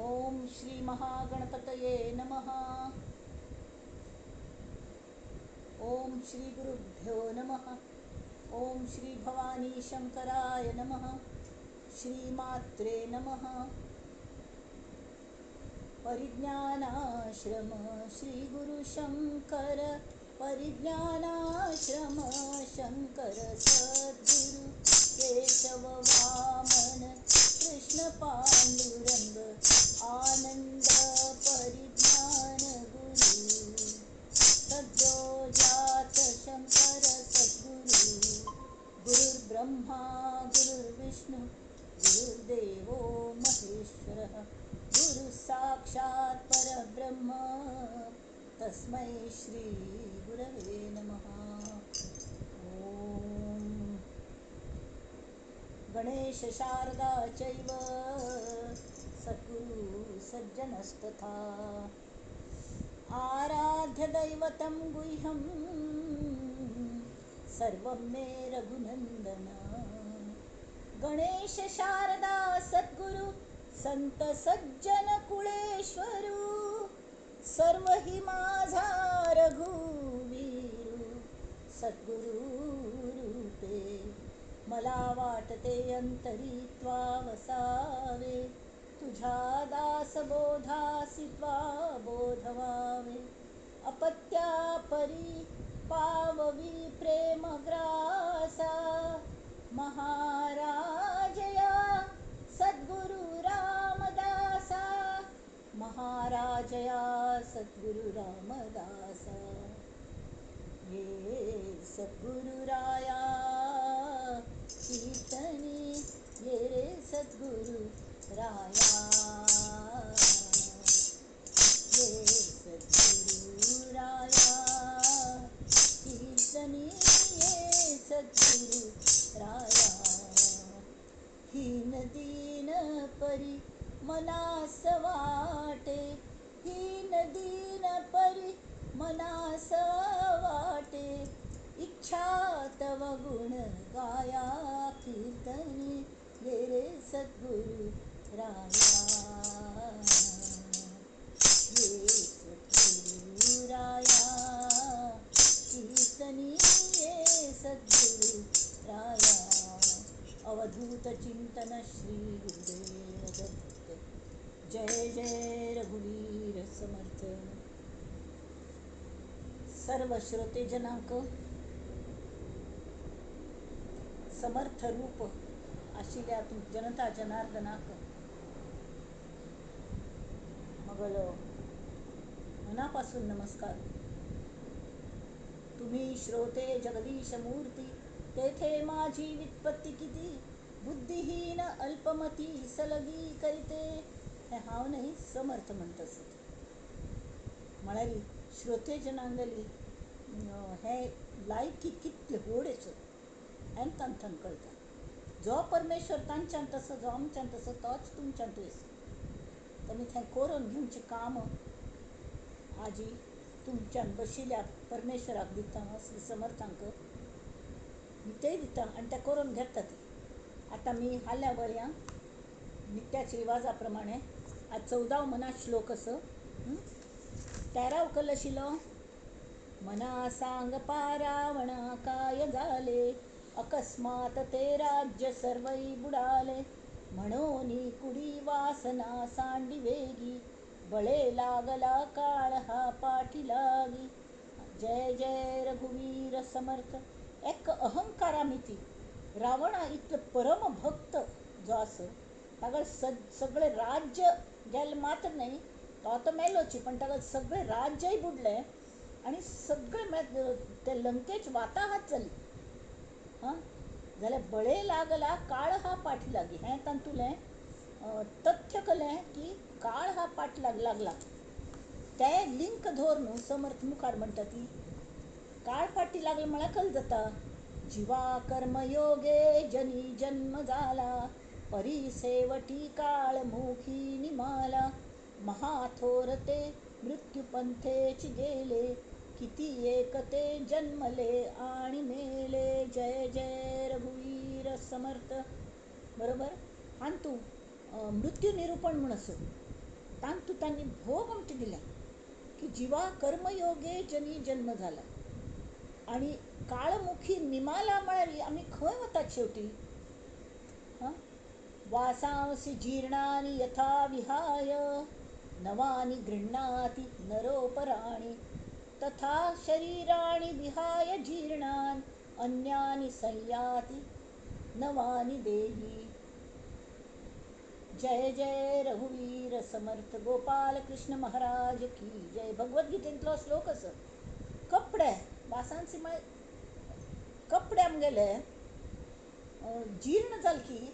ओम श्री महागणपतये नमः। ओम श्री गुरुभ्यो नमः। ओम श्री भवानी शंकराय नमः। श्रीमात्रे नमः। परिज्ञानाश्रम श्री गुरु शंकर, परिज्ञानाश्रम शंकर सद्गुरु केशव वामन कृष्ण पांडुरंग आनंद परिज्ञान गुरु सद्यो जात शंकर सद्गुरु। गुरुर्ब्रह्मा गुरुर्विष्णु गुरुर्देवो महेश्वरः, गुरु साक्षात् परब्रह्म तस्मै श्री गुरवे नमः। ओम गणेश शारदा चैव सद्गुरु सज्जनस्तथा, आराध्य दैवतं गुह्यं सर्वं मे रघुनंदन। गणेश शारदा सद्गुरु संत सज्जन कुळेश्वरू, सर्व हि माझा रघुवीरू सद्गुरु रूपे। मला वाटते अंतरी त्वा वसावे, तुझ्या दासबोधासी त्वा बोधवावे। अपत्या परी पाववी प्रेमग्रासा, महाराजया सद्गुरु रामदासा, महाराजया सद्गुरु रामदासा। ये सद्गुरुराया कीर्तनी, ये रे सद्गुरु राया, ये सद्गुरुराया कीर्तनी, ये सद्गुरु राया। हीन दीन परी मनास वाटे, हीन दीन परी मनास वाटे, इच्छा तव गुण गाया कीर्तनी, ये रे सद्गुरु राया, ये सद्गुरु राया कीर्तनी, ये सद्गुरु राया। अवधूत चिंतन श्री गुरुदेव दत्त। जय जय रघुवीर समर्थ। सर्व श्रोतेजनांक समर्थ रूप आशिल्ल्या जनता जनार्दनाक मगलो मनापासून नमस्कार। तुम्ही श्रोते जगदीश मूर्ती, तेथे माझी व्युत्पत्ती किती, बुद्धिहीन अल्पमती सलगी करीते। हे हांव न्हय समर्थ म्हणटा आसत। म्हळ्यार श्रोते जनांगली हे लायकी कितले व्हड आसत हें तांकां कळटा। जो परमेश्वर तांच्यांत आसा, जो आमच्यांत आसा, तोच तुमच्यांतूय आसा। तुमी थंय करून घेवचें काम आजी तुमच्यान बशिल्ल्या परमेश्वराक दिता, श्री समर्थांक मी तेय दिता आनी ते करून घेतात। आतां मी हाल्या वळया नित्याच रिवाजा प्रमाणे आज 14 मना श्लोक असो 13 कल आशिल्लो। मना सांग पारावणा काय जाले, अकस्मात ते राज्य सर्वै बुडाले, म्हणून कुडी वासना सांडी वेगी, बळे लागला काळ हा पाठी लागी। जय जय रघुवीर समर्थ। एक अहंकारा मिती रावणा इतलो परम भक्त जो आसा ताका सगळें राज्य गेलें मात्र न्हय, तो आतां मेलोच, पण ताका सगळें राज्यय बुडलें आनी सगळें म्हळ्यार ते लंकेच वाताहात जाली। हां, जाल्यार बळे लागला काळ हा पाठी लागी हें तातूंतलें तथ्य कलें की काळ हा पाठ लागला। तें लिंक धर न्हू समर्थ मुखार म्हणटा ती काळ फाटी लागले म्हळ्यार कल जाता। जिवा कर्मयोगे जनी जन्म जाला, परिसेवटी काळ मुखी निमाला, महाथोर ते मृत्युपंथेच गेले, किती एक ते जन्मले आणि मेले। जय जय रघुवीर समर्थ। बरोबर। हातूंत मृत्यू निरूपण म्हूण आसा। तांतू तांणी भोग आमकां दिलें की जिवा कर्मयोगे जनी जन्म जाला आनी काळमुखी निमाला म्हळ्यार आमी खंय वतात शेवटी? हां, वासांसी जीर्णानि यथा विहाय नवानि गृह्णाति नरोपराणि तथा शरीराणि विहाय जीर्णान अन्यानि संयाति नवानि देही. जय जय रघुवीर समर्थ गोपाल कृष्ण महाराज की जय. भगवद्गीतेंतलो श्लोक आसा. कपडे वासांसी म्हळ्यार कपडे आमगेले जीर्ण जाले की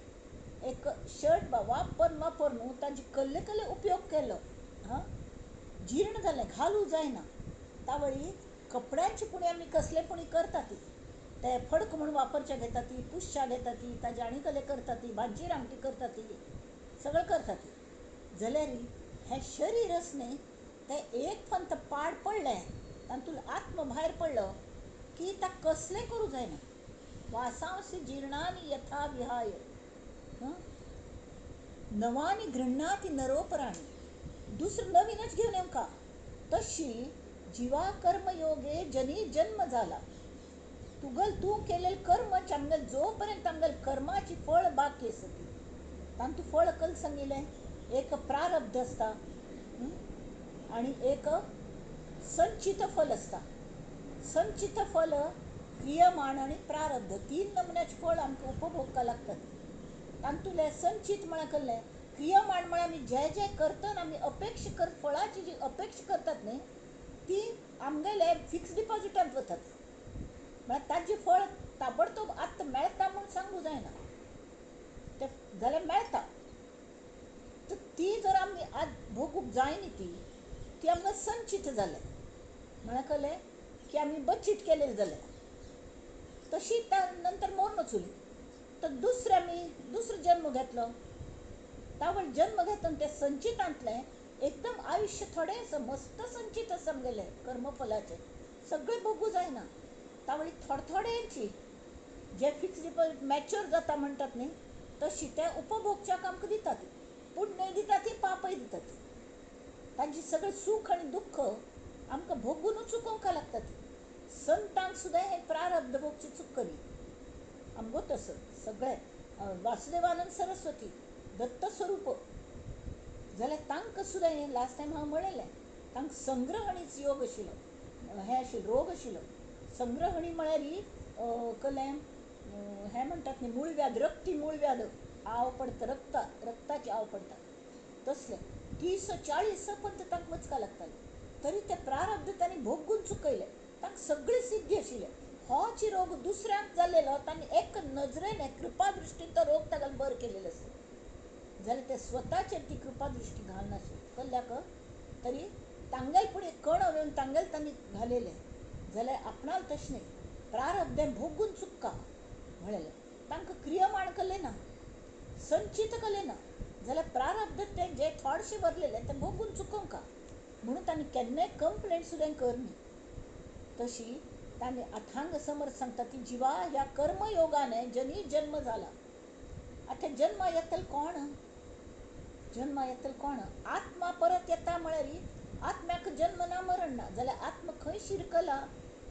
एक शर्ट वापर वापर न्हू ताजे कल्ले कल्ले उपयोग केलो, हां, जीर्ण जालें, घालूं जायना. तावळी कपड्यांची पुणी आमी कसले पुणी करता ती, ते फडक म्हूण वापरच्या घेता ती, पुसच्या घेता ती, ताजे आनी कसले करता ती, भाजी रामटी करता ती, सगळें करता ती. जाल्यार हें शरीर आसा न्ही तें एक पंत पाड पडलें, तातूंत आत्म भायर पडलो की ताका कसलें करूं जायना. वासांसी जीर्णानि यथा विहाय नवानि गृह्णाति नरोपराणि, दुसरं नवीनच घेवन येवंका. तशी जिवा कर्मयोगे जनी जन्म जाला. तुगल तूं केलेलं कर्म आमगेल जोपर्यंत आमगेल कर्माची फळ बाकी आसा ती, तांतू फळ कल सांगिल्लें एक प्रारब्ध आसता आनी एक संचित फल आसता. संचित फल क्रियमाण आनी प्रारब्ध तीन नमुन्याचे फळ आमकां उपभोगपाक लागतात. तातूंतलें संचित म्हळ्यार कसलें? क्रियमाण म्हळ्यार आमी जें जें करतना आमी अपेक्षा कर फळाची जी अपेक्षा करतात न्ही ती आमगेले फिक्स डिपॉजिटांत वतात. म्हळ्यार ताजें फळ ताबडतोब आत्तां मेळटा म्हूण सांगूं जायना, तें जाल्यार मेळटा. तर ती जर आमी आज भोगूंक जाय न्ही ती, ती आमकां संचित जालें म्हळ्यार कसलें की आमी बचीत केलेलें जालें. तशी त्या नंतर मोर वचुली तर दुसरें आमी दुसरो जन्म घेतलो. तावळ जन्म घेतना ते संचितांतलें एकदम आयुश्य थोडें आसा, मस्त संचित आसा आमगेलें कर्मफलाचें, सगळें भोगूं जायना. तावळी थोडे थोड्यांची जे फिक्स डिपॉझिट मॅच्योर जाता म्हणटात न्ही तशी ते उपभोगच्याक आमकां दितात, पुण्य दितात ती, पापय दितात. तांची सगळें सूख आनी दुख्ख आमकां भोगूनच चुकोवंक लागतात. संतांक सुद्दां हें प्रारब्ध भोगची चूक करी आमगो तसो सगळें. वासुदेवानंद सरस्वती दत्तस्वरूप जाल्यार तांकां सुद्दां हें लास्ट टायम हांव म्हणलेलें, तांकां संग्रहणीच योग आशिल्लो, हें आशिल्लो रोग आशिल्लो. संग्रहणी म्हळ्यार कसलें हें म्हणटात न्ही मूळव्याध, रक्ती मूळव्याध, आव पडटा, रक्ता रक्ताची आव पडटा तसलें. 30 40 पर्यंत तांकां वचपाक लागतालें, तरी ते प्रारब्ध तांणी भोगून चुकयलें. तांकां सगळी सिद्धी आशिल्ले. होच रोग दुसऱ्यांक जालेलो तांणी एक नजरेन कृपा दृश्टीन तो रोग ताका बरो केलेलो आसा. जाल्यार ते स्वताचेर ती कृपा दृश्टी घालनाशिल्ले कल्ल्याक, तरी तांगेल फुडें कणो येवन तांगेल तांणी घालेलें. जाल्यार आपणाल तशें न्ही, प्रारब्धें भोगून चुक्का म्हणलें. तांकां क्रियमाण केलें ना, संचित केलें ना, जाल्यार प्रारब्ध तें जें थोडेशें वरलेलें तें भोगून चुकोवंका म्हणून तांणी केन्नाय कंप्लेंट सुद्दां करनी. तशी तांणी अथांग समर्थ सांगता ती जिवा ह्या कर्मयोगाने जनी जन्म जाला. आतां जन्मा येतल कोण? जन्मा येतल कोण? आत्मा परत येता म्हळ्यार आत्म्याक जन्म ना मरण ना. जाल्यार आत्मा खंय शिरकला?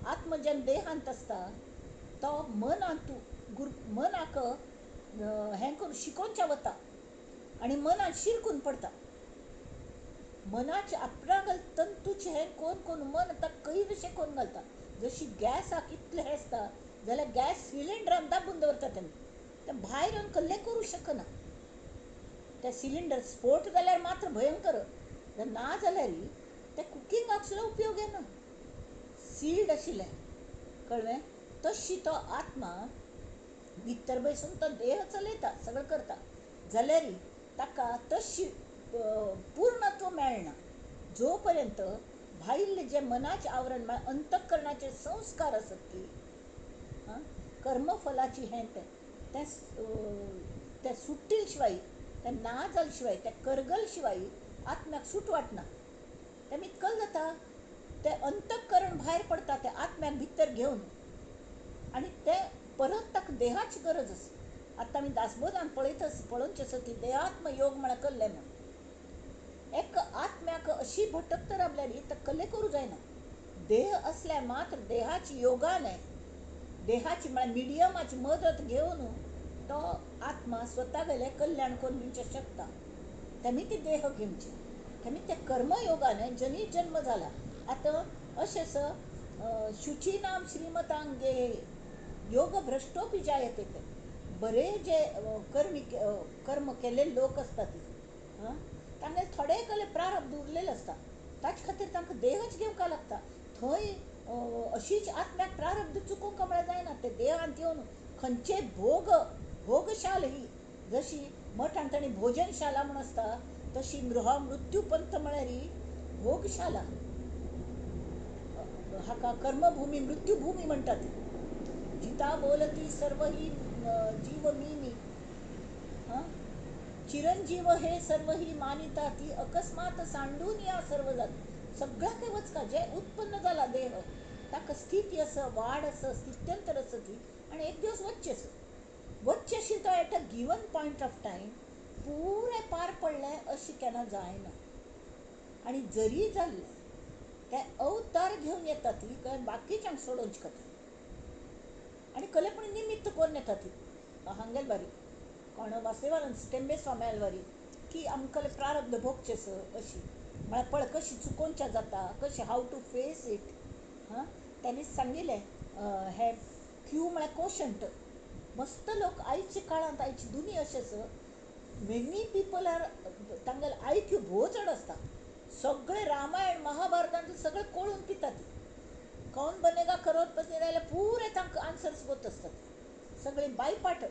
आत्मा जेन्ना देहांत आसता तो मनांत मनाक हें करून शिकोवच्या वता आनी मनांत शिरकून पडटा. मनाचे आपणाक तंतूचे हें कोण कोण मन आतां कैरशें करून घालता. जशी गॅसाक इतलें हें आसता जाल्यार गॅस सिलिंडरान दाबून दवरता तेमी, तें भायर येवन कसलें करूं शकना. ते सिलिंडर स्फोट जाल्यार मात्र भयंकर, ना जाल्यार ते कुकिंगाक सुद्दां उपयोग येना, सील्ड आशिल्लें कळ्ळें. तशी तो आत्मा भितर बसून तो देह चलयता, सगळें करता, जाल्यार ताका तशी पूर्णत्व मेळना जो पर्यंत भायले जे मनाचे आवरण म्हळ्यार अंतःकरणाचे संस्कार आसत ती कर्मफलाची हें तें तें सुट्टील शिवाय, तें ना जाल शिवाय, तें करगल शिवाय आत्म्याक सूट वाटना. तें इतकल जाता तें अंतःकरण भायर पडटा तें आत्म्याक भितर घेवन आनी तें परत ताका देहाची गरज आसा. आतां आमी दासबोधान पळयत पळोवचें आसा ती देहात्म योग म्हळ्यार कल्लें म्हूण. एक आत्म्याक अशी भटकत राबल्यारी तर कले करूं जायना. देह असल्या मात्र देहाची योगा न्हय, देहाची म्हळ्यार मिडियमाची मदत घेवन तो आत्मा स्वता गेले कल्याण करून दिवचें शकता. तेमी ती देह घेवचे, तेमी त्या कर्मयोगाने जनी जन्म जाला. आतां अशें शुचीनाम श्रीमतांगे योग भ्रष्टोपी जायते. बरे जे कर्मी कर्म केल्ले लोक आसता ती तांगेले थोडे कले प्रारब्ध उरलेले आसता, ताचे खातीर तांकां देहच घेवंक लागता. थंय अशीच आत्म्याक प्रारब्ध चुकोवंक म्हळ्यार जायना. ते देहांत येवन खंयचे भोग भोगशाल ही जशी मठांत ताणी भोजनशाला म्हूण आसता तशी मृत्यूपंथ म्हळ्यार ही भोगशाला. हाका कर्मभूमी मृत्यूभूमी म्हणटात. जिता बोलती सर्व ही जीव मी मी चिरंजीव हे सर्व ही मानिता ती अकस्मात सांडून या सर्व जात. सगळ्याक वचका जे उत्पन्न जाला देह ताका स्थिती आसा, वाड आसा, स्थित्यंतर आसा ती, आनी एक दिवस वच्चें वच्चें तो at a given point of time पुराय पार पडलें अशें केन्ना जायना. आनी जरी जाल्लें ते अवतार घेवन येता ती काय बाकीच्यांक सोडोवचे खातीर आनी कलेपणी निमित्त करून येता ती. हांगेल बारी कोण वासुदेवानंद टेंबे स्वाम्याल बारी की आमकां प्रारब्ध भोगचें स अशी म्हळ्यार पळय कशी चुकोवच्या जाता, कशें how to face it. हां, तांणी सांगिल्लें हें क्यू म्हळ्यार कोशंट. मस्त लोक आयच्या काळांत आयची दुनिया अशें आसा, मेनी पिपल are तांगेले I Q भोव चड आसता. सगळे रामायण महाभारतांत सगळे कोळून पितात. कौन बनेगा करोडपती जाल्यार पुरे तांकां आन्सर्स गोत आसतात. सगळे बायपाट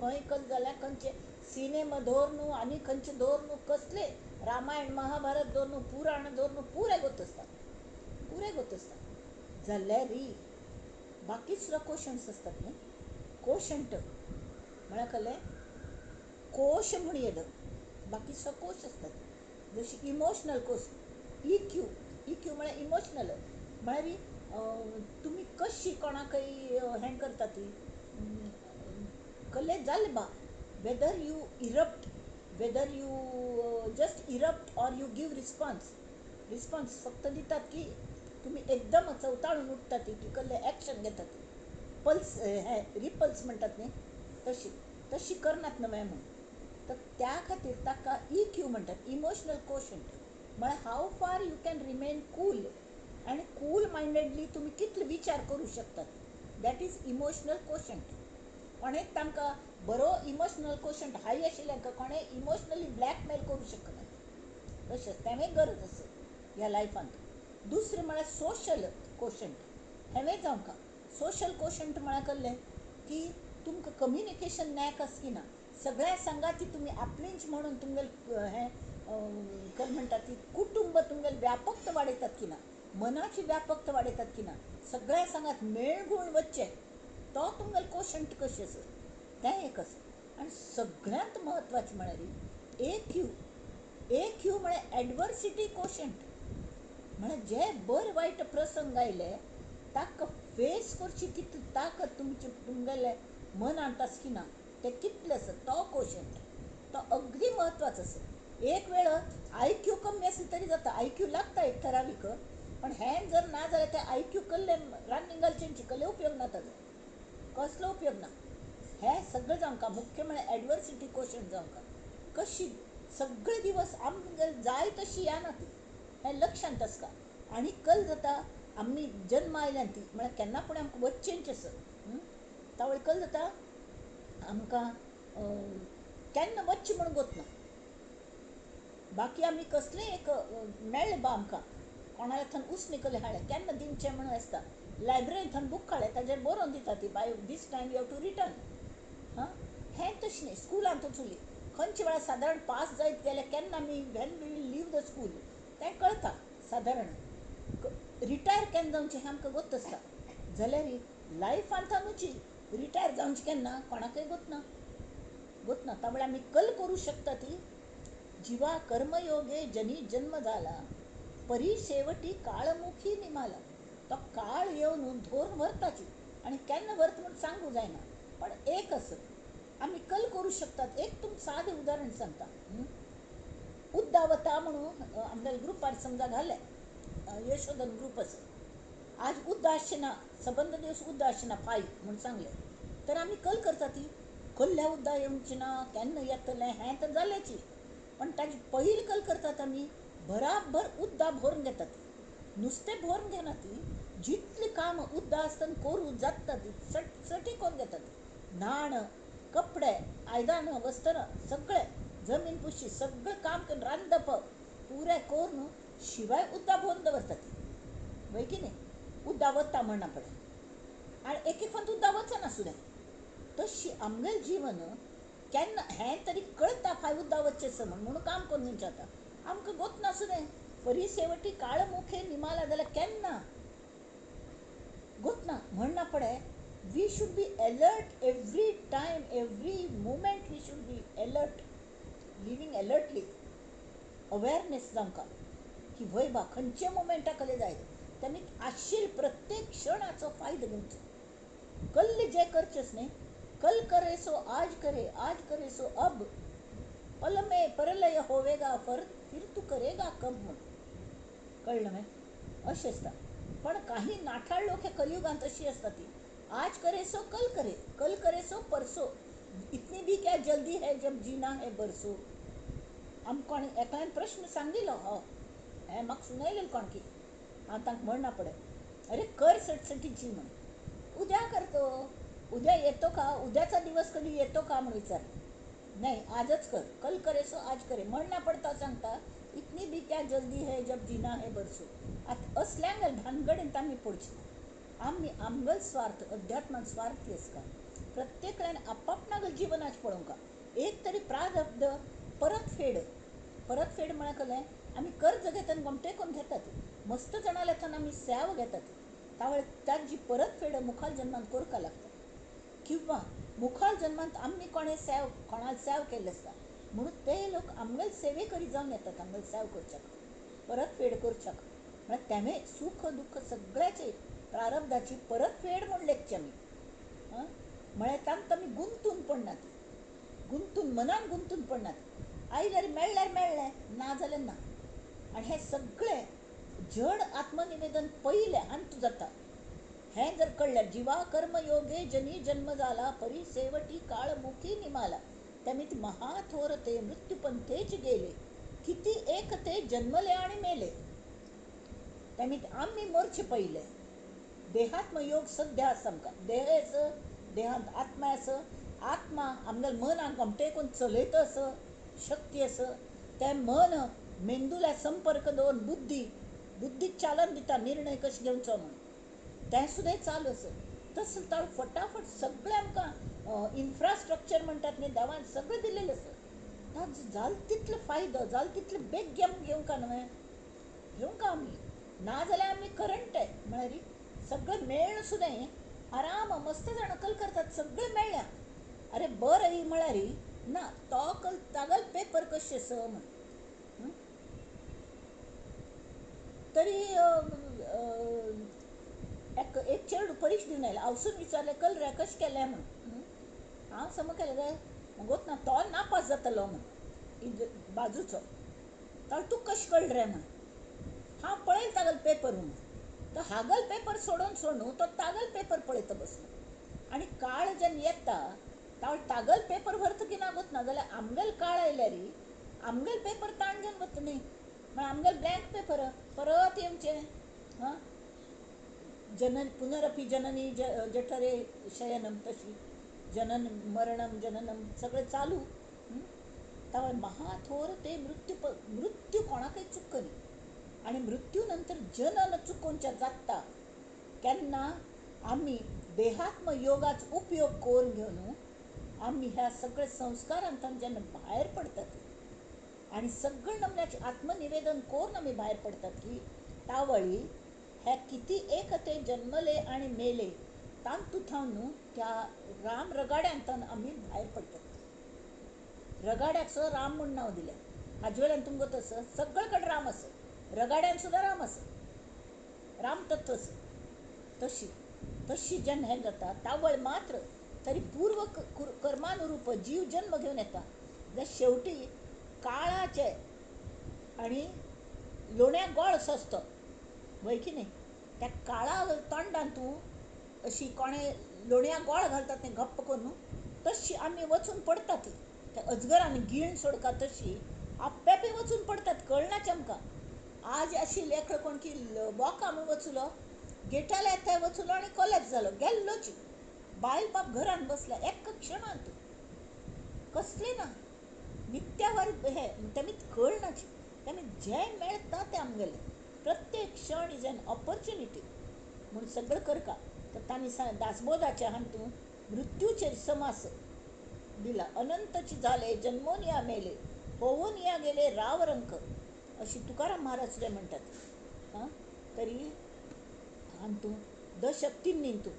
खंय कल जाल्यार खंयचे सिनेमा दवर न्हू आनी खंयचे दवर न्हू, कसले रामायण महाभारत दवर न्हू, पुराण दवर न्हू, पुरे गोत आसता, पुरे गोत आसता. जाल्यार बाकी सुद्दां क्वेश्चन्स आसतात न्ही. कोशंट म्हळ्यार कळ्ळें, कोश म्हूण येता, बाकी सुद्दां कोश आसतात. जशी इमोशनल कोश, इक्यू, इक्यू म्हळ्यार इमोशनल म्हळ्यार तुमी कशी कोणाकय हें करता ती कल्ले जालें बा, whether you erupt, whether you just erupt or you give response. Response फक्त दितात की तुमी एकदम चवताळून उठतात की कल्ले एक्शन घेतात, पल्स हे रिपल्स म्हणटात न्ही तशी तशी करनात न्हय म्हूण. तर त्या खातीर ताका इक्यू म्हणटात, इमोशनल कोशंट. म्हळ्यार how far you can remain cool आनी कूल मायंडेडली तुमी कितले विचार करूं शकतात, that is emotional quotient. कोणेच तांकां बरो इमोशनल कोशंट हाय आशिल्ल्यांक कोणें इमोशनली ब्लॅकमेल करूं शकना. तशेंच तेंवें गरज आसा ह्या लायफांत. दुसरें म्हळ्यार सोशल कोशंट. हेंवें जावंक सोशल कोशंट म्हळ्यार कळ्ळें की तुमकां कम्युनिकेशन नॅक आसा की ना, सगळ्या सांगाती तुमी आपलींच म्हणून तुमगेलें हें कल म्हणटा ती कुटुंब तुमगेलें व्यापकता वाडयतात की ना, मनाची व्यापकता वाडयतात की ना, सगळ्या सांगात मेळगुण वच्चें तो तुमगेलो कोशंट कशें आसा तें एक आसा. आनी सगळ्यांत म्हत्वाचें म्हळ्यार ए क्यू. ए क्यू म्हळ्यार एडवर्सिटी कोशंट. म्हळ्यार जे बरे वायट प्रसंग आयले ताका फेस करची कितली ताकद तुमचे तुमगेले मनांत आसा की ना तें कितलें आसा तो कोशंट तो अगदी म्हत्वाचो आसा. एक वेळ I Q कमी आसली तरी जाता, I Q लागता एक ठरावीक, पण हें जर ना जाल्यार ते I Q कल्ले रान्नीक घालचेंची कल्ले उपयोग ना ताजो, कसलो उपयोग ना. हें सगळें जावंक मुख्य म्हळ्यार एडवर्सिटी कोशंट जावंक कशी सगळे दिवस आमगेर जाय तशी येना ती, हें लक्षांत आसता. आनी कल जाता आमी जन्मा आयल्यान ती म्हळ्यार केन्ना पूण आमकां वच्चेंच आसा तावळ कल जाता आमकां केन्ना वच्चें म्हूण गोत ना. बाकी आमी कसलें एक मेळ्ळें बा आमकां कोणाल्या थंय उसणी कले हाडलें केन्ना दिवचें म्हणून आसता, लायब्ररीन थंय बूक हाडलें ताजेर बरोवन दिता ती by this time you have to return. हां, हें तशें न्ही. स्कुलांत वचुली खंयच्या वेळार सादारण पास जायत गेल्यार केन्ना आमी when we will leave the school तें कळटा सादारण. रिटायर केन्ना जावचें हें आमकां गोत आसता. जाल्यार लायफांतूची रिटायर जावचें केन्ना कोणाकय गोत ना, गोत ना. त्या वेळार आमी कल करूं शकता ती जिवा कर्मयोगे जनी जन्म जाला परी शेवटी काळमुखी निमाला. तो काळ येवन धोर व्हरताची आनी केन्ना व्हरता म्हूण सांगूं जायना. पण एक आसा आमी कल करूं शकतात. एक तुमकां सादें उदाहरण सांगता. उद्दा वता म्हणून आमगेल्या ग्रुपार समजा घाले, यशोधन ग्रुप आसा, आज उद्दा आसचें ना, सबंद दिवस उद्दा आसचें ना फाय म्हूण सांगलें तर आमी कल करता ती कल्ल्या उद्दा येवचें ना, केन्ना येतलें हें तर जालेंच, पण ताजी पयली कल करतात आमी बराबर उद्दा भरून घेतात, नुस्तें भरून घेना ती, जितलें काम उद्दा आसतना करूं जाता ती सटसटी करून घेतात, न्हाण, कपडे, आयदनां, वस्त्रां सगळें, जमीन पुशी सगळें काम करून रांदप पुरें करून शिवाय उद्दा भरून दवरतात ती, वय की न्ही? उद्दा वता म्हणना पडे आनी एक एक फावट उद्दा वचना सुद्दां. तशी आमगेलें जीवन केन्ना हें तरी कळटा फाय उद्दा वचचें म्हण म्हणून काम करून घेवचें जाता, आमकां गोत नासुदें परी शेवटी काळमुखे निमाला जाल्यार केन्ना गोत ना म्हणना पडे. We should be alert every time, every moment we should be alert, living alertly, awareness जावंक की वय बा खंयच्या मुमेंटाक कले जाय तेमी आशिल प्रत्येक क्षणाचो फायदो घेवचो. कल्ले जे करचेच न्ही, कल करे सो आज करे, आज करे सो अब, पल में परलय होवेगा फर फिर तू करेगा कब म्हूण, कळ्ळें न्हय? अशें आसता. पण काही नाठाळ लोक हे कलियुगांत अशी आसता ती, आज करे सो कल करे, कल करे सो परसो, इतनी भी क्या जल्दी है जब जीना है बरसो. आमकां कोणें एकल्यान प्रश्न सांगिल्लो, हो हें म्हाका सुनायलें कोण की हांव तांकां म्हणना पडे, अरे कर सटसटीची म्हण, उद्या करतो, उद्या येतो का, उद्याचा दिवस कधी येतो का म्हणून विचारलं, नाही आजच कर, कल करे सो आज करे म्हणना पडता सांगता, इतनी भी क्या जल्दी है जब जीना है बरसो. आतां असल्यांक भानगडीन आमी पडची ना. आमी आमगेलो स्वार्थ, अध्यात्मान स्वार्थी आसता, प्रत्येकल्यान आपापणागेल जिवनाच पळोवंक एक तरी प्रारब्ध परतफेड. परतफेड म्हळ्यार कसलें, आमी कर्ज घेतना गोमटे करून घेतात, मस्त जाणां थंय आमी सेव घेतात, तावळ ताजी परतफेड मुखाल जन्मांत करपाक लागता, किंवा मुखाल जन्मांत आमी कोणें सेव कोणाक सेव केल्लें आसता म्हणून ते लोक आमगेले सेवे करीत जावन येतात, आमगेले सेव करच्याक, परतफेड करच्याक. म्हळ्यार तेणें सूख दुख्ख सगळ्याचे प्रारब्धाची परतफेड म्हूण लेखची आमी, म्हळ्यार तांकां आमी गुंतून पडनात, गुंतून मनान गुंतून पडनात, आयल्यार मेळ्ळ्यार मेळ्ळें, ना जाल्यार ना. आनी हें सगळें जड आत्मनिवेदन पयलें अंत जाता हें जर कळ्ळ्यार, जिवा कर्म योगे जनी जन्म जाला परी सेवटी काळमुखी निमाला, तेमी महाथोर ते मृत्यूपंथेच गेले, किती एक ते जन्मले आणि मेले, तेमी आमी मरचे पयले. देहात्मयोग सद्या आसा आमकां, देह आसा, देहांत आत्मा आसा, आत्मा आमगेल्या मनाक गोमटे करून चलयता आसा, शक्ती आसा, तें मन मेंदूला संपर्क दवरून बुद्धी, बुद्धीक चालन दिता निर्णय कशें घेवचो म्हूण, तें सुद्दां चालू आसा. तसो ताळ फटाफट सगळें आमकां इन्फ्रास्ट्रक्चर म्हणटात न्ही, देवान सगळें दिलेलें आसा, ताजो जाल तितलो फायदो, जाल तितलो बेग्य आमी घेवंक न्हय, घेवंक आमी, ना जाल्यार आमी करंटे म्हळ्यार सगळें मेळ्ळें सुद्दां आराम मस्त जाणां कल करतात, सगळें मेळ्ळ्या, अरे बरें म्हळ्यार ना तो कल तागल पेपर कशें आसा म्हण तरी एक एक चेडूं परीक्षा दिवन आयलें, हांवसून विचारलें कल रे कशें केलें म्हण, हांव समज केलें रे गोत ना तो नापास जातलो म्हण बाजूचो, तर तूं कशें कळ्ळें रे म्हण, हांव पळयलें तागेलो पेपर म्हण, तो हागल पेपर सोडून सोडून तो तागल पेपर पळयता बसलो, आनी काळ जेन्ना येता तावळ तागल पेपर व्हरता की ना गोत ना जाल्यार आमगेलो काळ आयल्यार आमगेलो पेपर ताण घेवन वता न्ही, म्हळ्यार आमगेलो ब्लँक पेपर परत येवचें, हां जनन पुनरपी जननी जठरे शयनम, तशी जनन मरणम जननम सगळें चालू. तावळ महाथोर ते मृत्यू, मृत्यू कोणाकय चुकनी आनी मृत्यू नंतर जनन चुकोवच्या जाता केन्ना आमी देहात्म योगाचो उपयोग करून घेवन आमी ह्या सगळ्या संस्कारांतल्यान जेन्ना भायर पडटात आनी सगळे नमन्याचें आत्मनिवेदन करून आमी भायर पडटात की तावळी हे किती एक ते जन्मले आनी मेले तातूंत न्हू त्या राम रगाड्यांतल्यान आमी भायर पडटात. रगाड्याक सुद्दां राम म्हूण नांव दिलें, हाजे वेल्यान तुमकां तसो सगळे कडेन राम आसा, रगाड्यान सुद्दां राम आसा, राम तत्व आसा. तशी तशी जेन्ना हें जाता तावळ मात्र तरी पूर्व कर्मानुरूप जीव जन्म घेवन येता, जाल्यार शेवटी काळाचे आनी लोण्या गोळ सस्तो वय की न्ही त्या काळा तोंडान तूं अशी कोणें लोणया गोळ घालतात तें गप्प करून तशी आमी वचून पडटा ती त्या अजगरान गिळून सोडका तशी आप्यापी वचून पडटात कळनाच आमकां. आज अशी लेखळ कोण की वॉका म्हूण वचलो गेटाला येता वचलो आनी कोलॅप्स जालो गेल्लोची. बायल बाप घरान बसला एका क्षणांत कसलें ना नित्यावर हे तेमी कळनाची तेमी जें मेळटा तें आमगेलें प्रत्येक क्षण is an opportunity म्हूण सगळें करका. तर तांणी दासबोधाच्या हातूंत मृत्यूचेर समास दिला. अनंतची झाले जन्मोन या मेले होऊन या गेले रावरंक अशी तुकाराम महाराज सुद्दां म्हणटात. हां तरी हातूंत दशक तीन तूं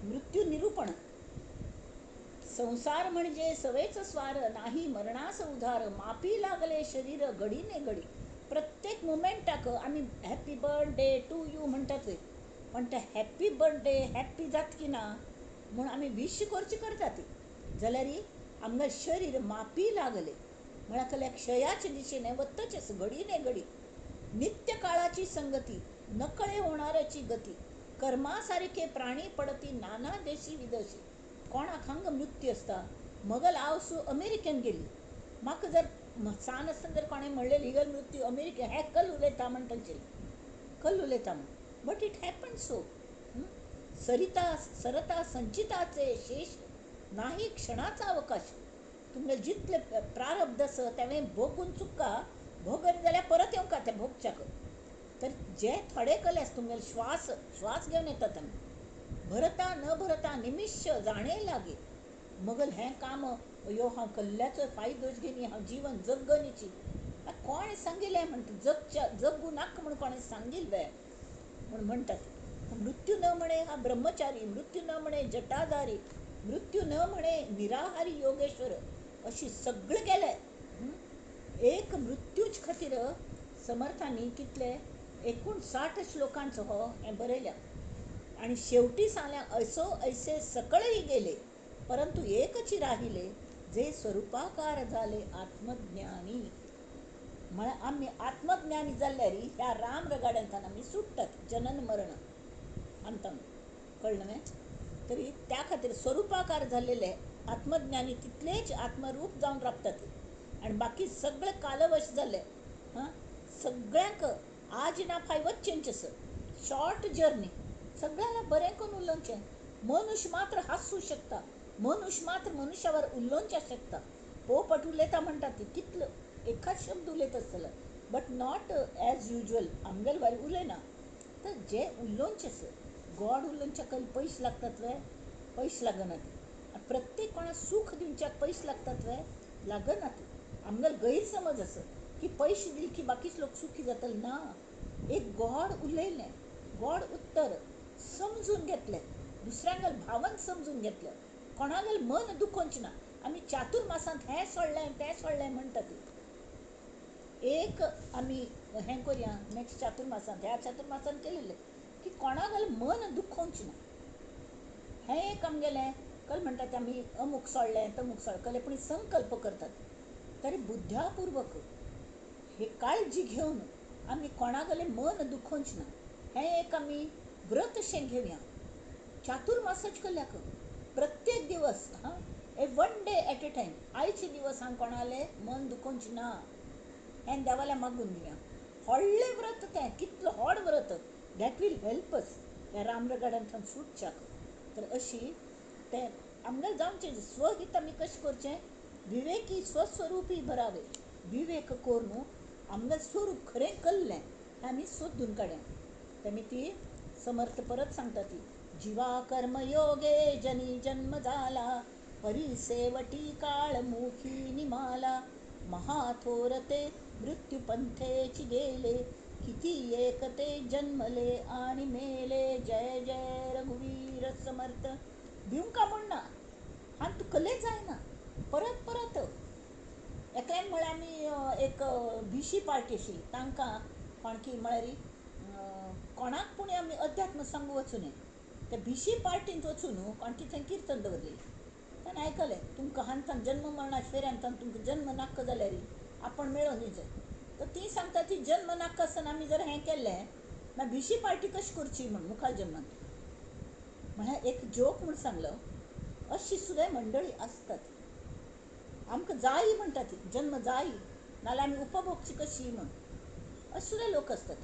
मृत्यू निरूपण. संसार म्हणजे सवेच स्वार नाही मरणास उधार मापी लागले शरीर घडीने घडी. प्रत्येक मुमेंटाक आमी हॅपी बर्थडे टू you म्हणटात पण ते हॅपी बर्थडे हॅप्पी जात की ना म्हूण आमी विश करची करतात जाल्यार आमगे शरीर मापी लागले म्हळ्यार कसल्या क्षयाचे दिशेने वतचेच घडीने घडी. नित्य काळाची संगती नकळे होणाऱ्याची गती कर्मासारखे प्राणी पडती नाना देशी विदेशी. कोणाक हांगा मृत्यू आसता. मगल हांव सु अमेरिकेन गेली म्हाका जर सान आसतना जर कोणें म्हणलें लिगल मृत्यू अमेरिके हें कल उलयता म्हणटाचें कल उलयता म्हूण but it happen so. Sarita Sarata संचिताचे शेष नाही क्षणाचा अवकाश. तुमगे जितले प्रारब्ध आसा तें भोगून चुका भोगन जाल्यार परत येवंका तें भोगच्याक. तर जे थोडे कले आसा तुमगेले श्वास श्वास घेवन येतात आमी भरता न भरता निमिश्य जाणे लागे. मगल हें काम यो हांव कल्ल्याचो फायदोच घेनी हांव जीवन जगनीची कोणें सांगिल्लें म्हणटा जगच्या जगू नाका म्हूण कोणें सांगिल्लें म्हूण म्हणटात. मृत्यू न म्हणे हा ब्रह्मचारी मृत्यू न म्हणे जटाधारी मृत्यू न म्हणे निराहारी योगेश्वर अशी सगळें गेले. एक मृत्यूच खातीर समर्थांनी कितले 59 श्लोकांचो हो हें बरयल्या. आनी शेवटी सांगल्या ऐसो ऐसे सकळही गेले परंतु एकची राहिले जे स्वरूपाकार झाले आत्मज्ञानी. म्हळ्यार आमी आत्मज्ञानी जाल्यार ह्या राम रगाड्यांतल्यान आमी सुट्टात जनन मरण अंतम कळ्ळें न्हय. तरी त्या खातीर स्वरूपाकार जाल्लेले आत्मज्ञानी तितलेच आत्मरूप जावन राबतात आनी बाकी सगळे कालवश जाल्ले. हां सगळ्यांक आज ना फाय वच्चेंच आसा शॉर्ट जर्नी सगळ्याला बरें करून उलोवचें. मनुष्य मात्र हांसूं शकता मनुष्य मात्र मनुष्यावर उलोवचें शकता. पोपट उलयता म्हणटा ती कितलो एकाच शब्द उलयता आसतलो बट not as usual आमगेले भायर उलयना. तर जे उलोवचें आसा गोड उलोवच्या कल पयशे लागतात वे पयशे लागनात. प्रत्येक कोणाक सूख दिवच्याक पयशे लागतात वे लागनात. आमगेलो गैरसमज आसा की पयशे दिले की बाकीचे लोक सुखी जातले ना. एक गोड उलयलें गोड उत्तर समजून घेतलें दुसऱ्यांगेल भावन समजून घेतलें कोणागेल मन दुखोवचें ना. आमी चातुर्मासांत हें सोडलें तें सोडलें म्हणटात. एक आमी हें करुया नेक्स्ट चातुर्मासांत ह्या चातुर्मासांत केलेलें की कोणागेल मन दुखोवचें ना हें एक आमगेलें. कल म्हणटात आमी अमूक सोडलें तमूक सोडलें कले पूण संकल्प करतात. तरी बुद्ध्यापूर्वक हे काळजी घेवन आमी कोणागेलें मन दुखोवचें ना हें एक आमी व्रतशें घेवया. चातुर्मासच कल्याक प्रत्येक दिवस हां a one day at a time आयचे दिवस हांव कोणालें मन दुखोवचें ना हें देवाल्या मागून घेवया. व्हडलें व्रत तें कितलें व्हड व्रत that will help अस ह्या रामरगाड्यांतल्यान सुटच्याक. तर अशी तें आमगेलें जावचें स्वहीत आमी कशें करचें विवेकी स्वस्वरुपी भरावे विवेक करून आमगेलें स्वरूप खरें कल्लें हें आमी सोदून काडया. तेमी ती समर्थ परत सांगता ती जिवा कर्म योगे जनी जन्म झाला परिसेवटी काळमुखी निमाला महाथोर ते मृत्युपंथेची गेले किती एक ते जन्मले आणि मेले. जय जय रघुवीर समर्थ. भिवंका म्हूण ना हांव तूं कले जायना परत परत एकल्यान म्हळ्यार आमी एक भिशी पार्टी आशिल्ली तांकां कोणकी म्हळ्यार कोणाक पूण आमी अध्यात्म सांगू वचूं न्हय. ते भिशी पार्टींत वचून न्हू कोणकी थंय किर्तन दवरलेलें. ताणें आयकलें तुमकां हांथान जन्म मरणाच्या फेऱ्यांत तुमकां जन्म नाका जाल्यार आपण मेळोन जाय. तर ती सांगता ती जन्म नाका आसतना आमी जर हें केल्लें मागीर भिशी पार्टी कशी करची म्हूण मुखार जन्मांत. म्हळ्यार एक जोक म्हूण सांगलो. अशी सुद्दां मंडळी आसतात. आमकां जाय म्हणटा ती जन्म जाय नाल्यार आमी उपभोगची कशी म्हूण अशे सुद्दां लोक आसतात.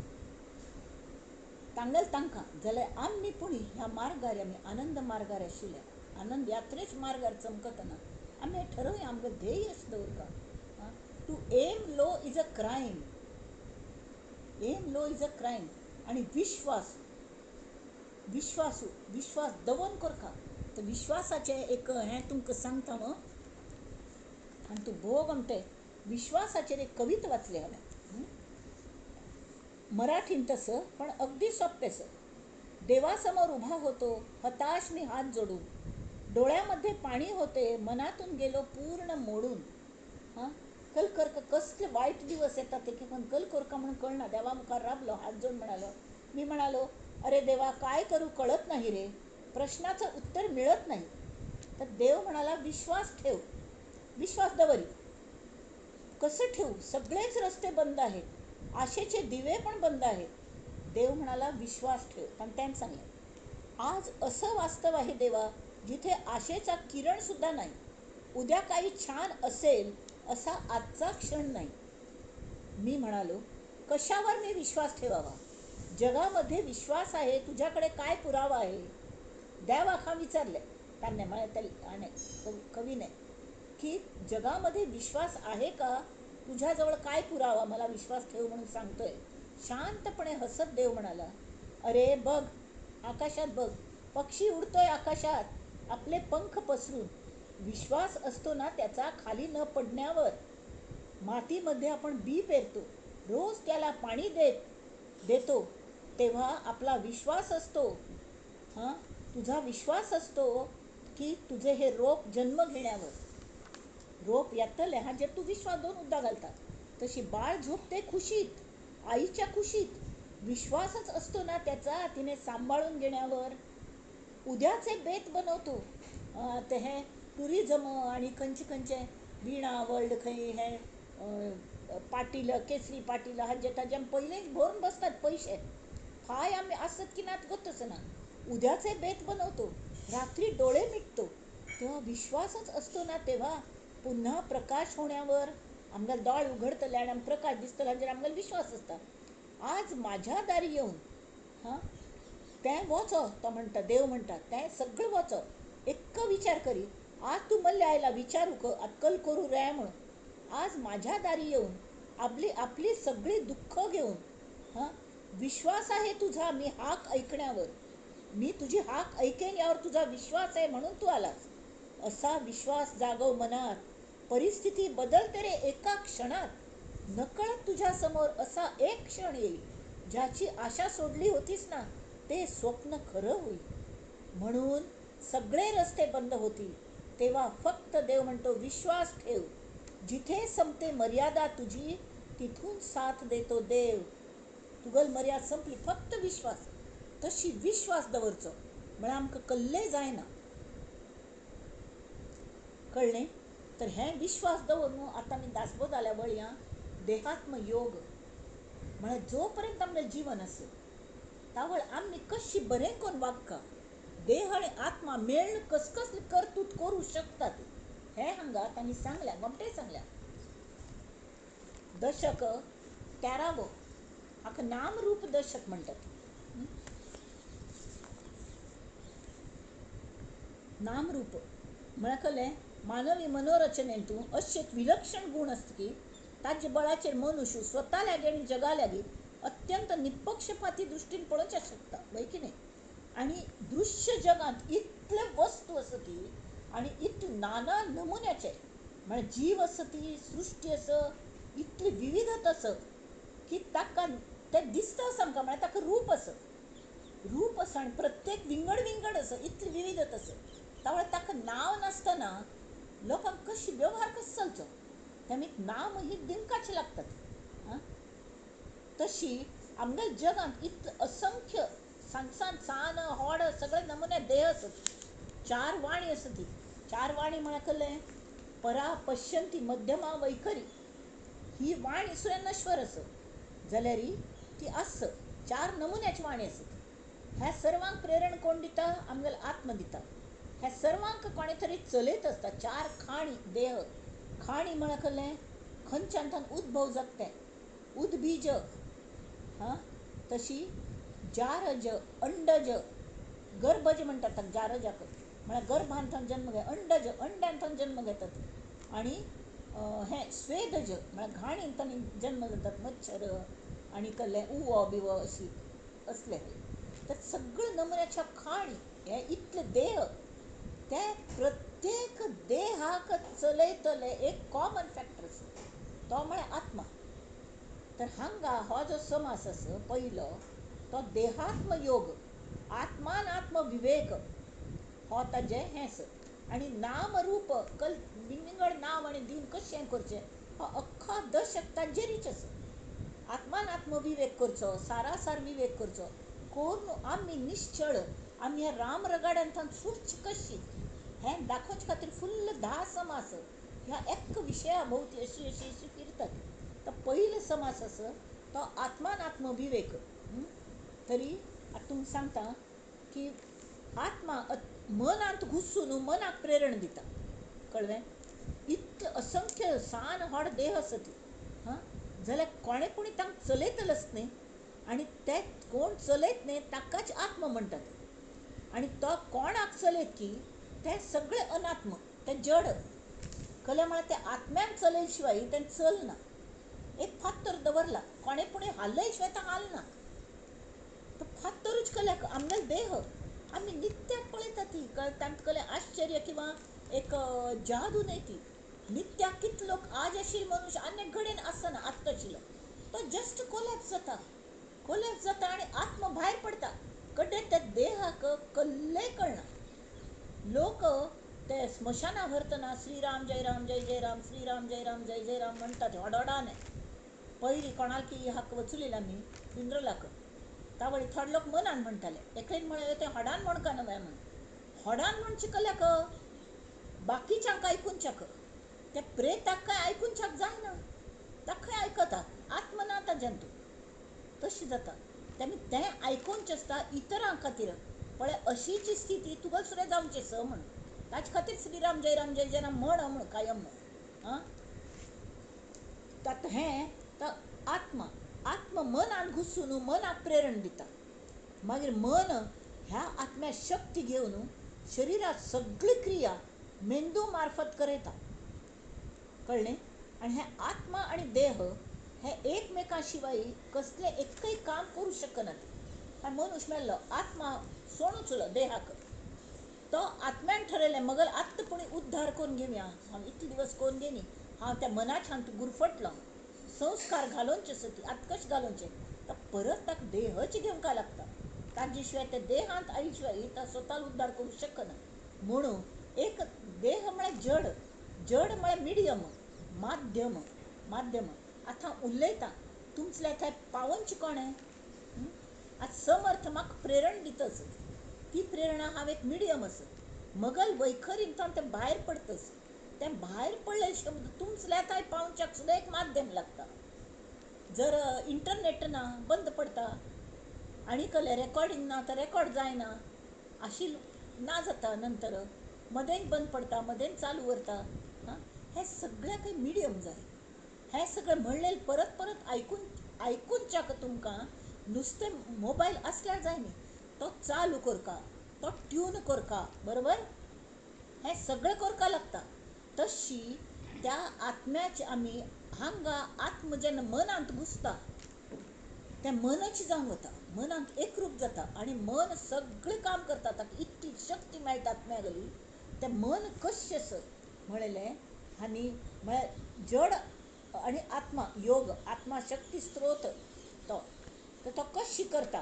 तांगेल तांकां जाल्यार आमी पूण ह्या मार्गार आमी आनंद मार्गार आशिल्ल्या आनंद यात्रेच मार्गार चमकतना आमी ठरोवया आमकां ध्येय अशें दवरता. To aim low is a crime. Aim low is a crime. आनी विश्वास विश्वासू विश्वास दवरून करका. तर विश्वासाचें एक हें तुमकां सांगता हांव. आनी तूं भोग आमटे विश्वासाचेर एक कविता वाचली हांवें मराठीन तसं पण अगदी सोप्पें. देवासमोर उभा होतो हताश मी हात जोडून, डोळ्यामध्ये पाणी होते मनातून गेलो पूर्ण मोडून. हां कल करका कसले वायट दिवस येतात ते की पण कल करका म्हणून कळना. देवा मुखार राबलो हात जोडून म्हणालो, मी म्हणालो अरे देवा काय करू कळत नाही रे, प्रश्नाचं उत्तर मिळत नाही. तर देव म्हणाला विश्वास ठेव, विश्वास दवरी. कसं ठेवू, सगळेच रस्ते बंद आहेत, आशेचे दिवे पण बंद आहेत. देव म्हणाला विश्वास ठेव. पण त्याने सांगलं आज असं वास्तव आहे देवा जिथे आशेचा किरणसुद्धा नाही, उद्या काही छान असेल असा आजचा क्षण नाही. मी म्हणालो कशावर मी विश्वास ठेवावा, जगामध्ये विश्वास आहे, तुझ्याकडे काय पुरावा आहे. देवा हा विचारले त्यांनी म्हणाले कवीने की जगामध्ये विश्वास आहे का, तुझ्याजवळ काय पुरावा मला विश्वास ठेव म्हणून सांगतोय. शांतपणे हसत देव म्हणाला अरे बघ आकाशात बघ, पक्षी उडतोय आकाशात आपले पंख पसरून. विश्वास असतो ना त्याचा खाली न पडण्यावर. मातीमध्ये आपण बी पेरतो, रोज त्याला पाणी देतो तेव्हा आपला विश्वास असतो. हां तुझा विश्वास असतो की तुझे हे रोप जन्म घेण्यावर. रोप यातले हा जर तू विश्वास दोन उद्दा घालतात तशी बाळ झोपते खुशीत, आईच्या खुशीत. विश्वासच असतो ना त्याचा तिने सांभाळून घेण्यावर. उद्याचे बेत बनवतो. ते हे टुरिझम आणि खंयचे खंयचे वीणा वर्ल्ड खंय हे पाटील केसरी पाटील हाजे ताजे आमी पयलींच भरून बसतात पयशे. फाय आमी आसत की नात गोतच ना. उद्याचे बेत बनवतो, रात्री डोळे मिटतो तेव्हा विश्वासच असतो ना तेव्हा पुन्हा प्रकाश होण्यावर. आमकां दोळे उघडतले आनी आमकां प्रकाश दिसतलो हाजेर आमकां विश्वास आसता. आज माझ्या दारी येवन हां तें वचो, तो म्हणटा देव म्हणटा तें सगळें वचो, एक्क विचार करी आज तूं मल्ले आयला विचारूंक अक्कल करूं रे म्हणून. आज माझ्या दारी येवन आपली आपली सगळी दुःख घेऊन हां विश्वास आहे तुझा मी हाक ऐकण्यावर, मी तुझी हाक ऐकेन यावर तुझा विश्वास आहे म्हणून तू आलास. असा विश्वास जागव मनात, परिस्थिती बदलते रे एका क्षणात. नकळत तुझ्यासमोर असा एक क्षण येईल ज्याची आशा सोडली होतीस ना ते स्वप्न खरं होईल. म्हणून सगळे रस्ते बंद होतील तेव्हा फक्त देव म्हणतो विश्वास ठेव. जिथे संपते मर्यादा तुझी तिथून साथ देतो देव. तुगल मर्यादा संपली फक्त विश्वास. तशी विश्वास दवरचो म्हळ्यार आमकां कल्ले जायना. कळ्ळें? तर हें विश्वास दवर न्हू. आतां आमी दासबोध वळया देहात्म योग म्हळ्यार जो पर्यंत आमगेलें जीवन आसा तावळ आमी कशी बरें करून वागका, देह आनी आत्मा मेळ्ळ कसकसले कर्तूत करूं शकतात हें हांगा तांणी सांगल्या, गोमटें सांगल्या. दशक 13वो हाका नामरूप दशक म्हणटात. नामरूप म्हळ्यार कळ्ळें मानवी मनोरचनेंतू अशें एक विलक्षण गूण आसता की ताजे बळाचेर मनुष्य स्वता लागीं आनी जगा लागीं अत्यंत निपक्षपाती दृश्टीन पळोवंक शकता. वय की न्हय? आनी दृश्य जगांत इतले वस्तू आसा ती आनी इतले नाना नमुन्याचे म्हळ्यार जीव आसा ती सृश्टी आसा इतली विविधता आसा की ताका तें दिसता आसा आमकां. म्हळ्यार ताका रूप आसा, रूप आसा आनी प्रत्येक विंगड विंगड आसा, इतली विविधता आसा. तावळ ताका नांव नासतना लोकांक कशी व्यवहार कसो चलचो तेमी नाम ही दिवकाची लागतात. आं, तशी आमगे जगांत इतले असंख्य सान सान होड सगळे नमुने देह आसत. चार वाणी आसा ती. चार वाणी म्हळ्यार कसलें? परा पश्यंती मध्यमा वैखरी. ही वाणी सुद्दां नश्वर आसा जाल्यार ती आस. चार नमुन्याची वाणी आसत. ह्या सर्वांक प्रेरण कोण दिता? आमगेलो आत्मा दिता. ह्या सर्वांक कोणे तरी चलयत आसता. चार खाणी देह. खाणी म्हळ्यार कसलें? खंयच्यान उद्भव जाता तें उद्बीज. हां, तशी जारज अंडज गर्भज म्हणटात जारजाक म्हळ्यार गर्भांतल्यान जन्म घे, अंडज अंड्यांतल्यान जन्म घेतात आनी हें स्वेदज म्हळ्यार घाणींतल्यान जन्म जातात मच्छर आनी कसलें उवो बिवो अशी असले. तर सगळे नमुन्याच्या खाणी हे इतले देह ते प्रत्येक देहाक चलयतले एक कॉमन फॅक्टर आसा तो म्हळ्यार आत्मा. तर हांगा हो जो समास आसा पयलो तो देहात्म योग, आत्मान आत्मविवेक हो ताजें हें आसा. आनी नाम रूप कल विंगड नांव आनी दिवन कशें हें करचें हो अख्खा दशक ताजेरीच आसा. आत्मान आत्मविवेक करचो, सारासार विवेक करचो करून आमी निश्चळ आमी ह्या राम रगाड्यांतल्यान सुटची कशी हें दाखोवचे खातीर फुल्ल 10 समास ह्या एक विशया भोंवती अशी अशी अशी फिरतात. तर पयलो समास आसा तो आत्मान आत्मविवेक. तरी आतां तुमकां सांगता की आत्मा मनांत घुसून मनाक प्रेरण दिता. कळ्ळें? इतले असंख्य सान व्हड देह आसा ती. हां, जाल्यार कोणें कोणी तांकां चलयतलोच न्ही आनी ते कोण चलयत न्ही ताकाच आत्मा म्हणटात. आनी तो कोणाक चलयत की ते सगळे अनात्म, ते जड. कळ्ळें? म्हळ्यार ते आत्म्यान चलय शिवाय तें चलना. एक फातर दवरला कोणें पुणें हालय शिवाय तो हालना. तो फातरूच कल्याक आमगेलो देह आमी नित्याक पळयता ती तांकां कलें आश्चर्य किंवा एक जादू न्हय ती. नित्याक कितलो लोक आज आशिल्लो मनुष्य आनी घडयेन आसना आत्त आशिल्लो तो जस्ट कोलॅप्स जाता. कोलॅप्स जाता आनी आत्मा भायर पडटा. कडे त्या देहाक कल्लें कळना. लोक ते स्मशाना व्हरतना श्रीराम जय राम जय जय राम श्रीराम जय राम जय जय राम म्हणटात व्हड व्हडाने. पयलीं कोणाक की हाक वचुलेले आमी फ्युनरलाक तावळी थोडे लोक मनान म्हणटाले. एकलेन म्हळें तें व्हडान म्हणका न्हय म्हण. व्हडान म्हणचे कल्याक बाकीच्यांक आयकुच्याक त्या प्रेताक काय आयकुच्याक जायना. ताका आयकता आत्मा ना ताज्यान तूं तशें जाता. तेमी तें आयकुचें आसता इतरां खातीर. पळय अशीच स्थिती तुका सुद्दां जावची स म्हण ताचे खातीर श्रीराम जय राम जय जय राम म्हण म्हण कायम म्हण. आं, आतां हें तो आत्मा आत्मा मनान घुसून मनाक प्रेरण दिता. मागीर मन ह्या आत्म्या शक्ती घेवन शरिरात सगळी क्रिया मेंदू मार्फत करयता. कळ्ळें? आनी हे आत्मा आनी देह हे एकमेकां शिवाय कसलें एकय काम करूं शकनात. आनी मनुष्य मेल्लो आत्मा सोडून देहाक तो आत्म्यान ठरयलें मगर आत्त पुणी उद्धार करून घेवया हांव इतले दिवस करून घेनी हांव त्या मनाच्यान तूं गुरफटलो संस्कार घालोवचे आसा ती आतां कशें घालोवचें तर परत ताका देहच घेवंक लागता. ताजे शिवाय त्या देहांत आयले शिवाय तो स्वता उद्धार करूंक शकना. म्हणून एक देह म्हळ्यार जड, जड म्हळ्यार मिडियम, माध्यम. माध्यम आतां उलयता तुमचें थंय पावोवचें कोणें? आतां समर्थ म्हाका प्रेरण दितच ती प्रेरणा हांव एक मिडियम आसा. मगल वैखरींतल्यान तें भायर पडतच तें भायर पडले शब्द तुमचें थंय पावच्याक सुद्दां एक माध्यम लागता. जर इंटरनेट ना बंद पडटा आनी कसलें रेकॉर्डिंग ना तर रेकॉर्ड जायना अशी ना जाता नंतर मदेंच बंद पडटा मदेंच चालू उरता. हां, हें सगळ्याक मिडियम जाय. हें सगळें म्हणलें परत परत आयकून आयकुच्याक तुमकां नुस्तें मोबायल आसल्यार जाय न्ही तो चालू करका तो ट्यून करका बरोबर हें सगळें करका लागता. तशी त्या आत्म्याची आमी हांगा आत्म जेन्ना मनांत घुसता तें मनच जावन वता, मनांत एकरूप जाता आनी मन सगळें काम करता. ताका इतली शक्ती मेळटा आत्म्या गली. तें मन कशें आसा म्हणलें आनी म्हळ्यार जड आनी आत्मा योग आत्मा शक्ती स्त्रोत तो तर तो कशी करता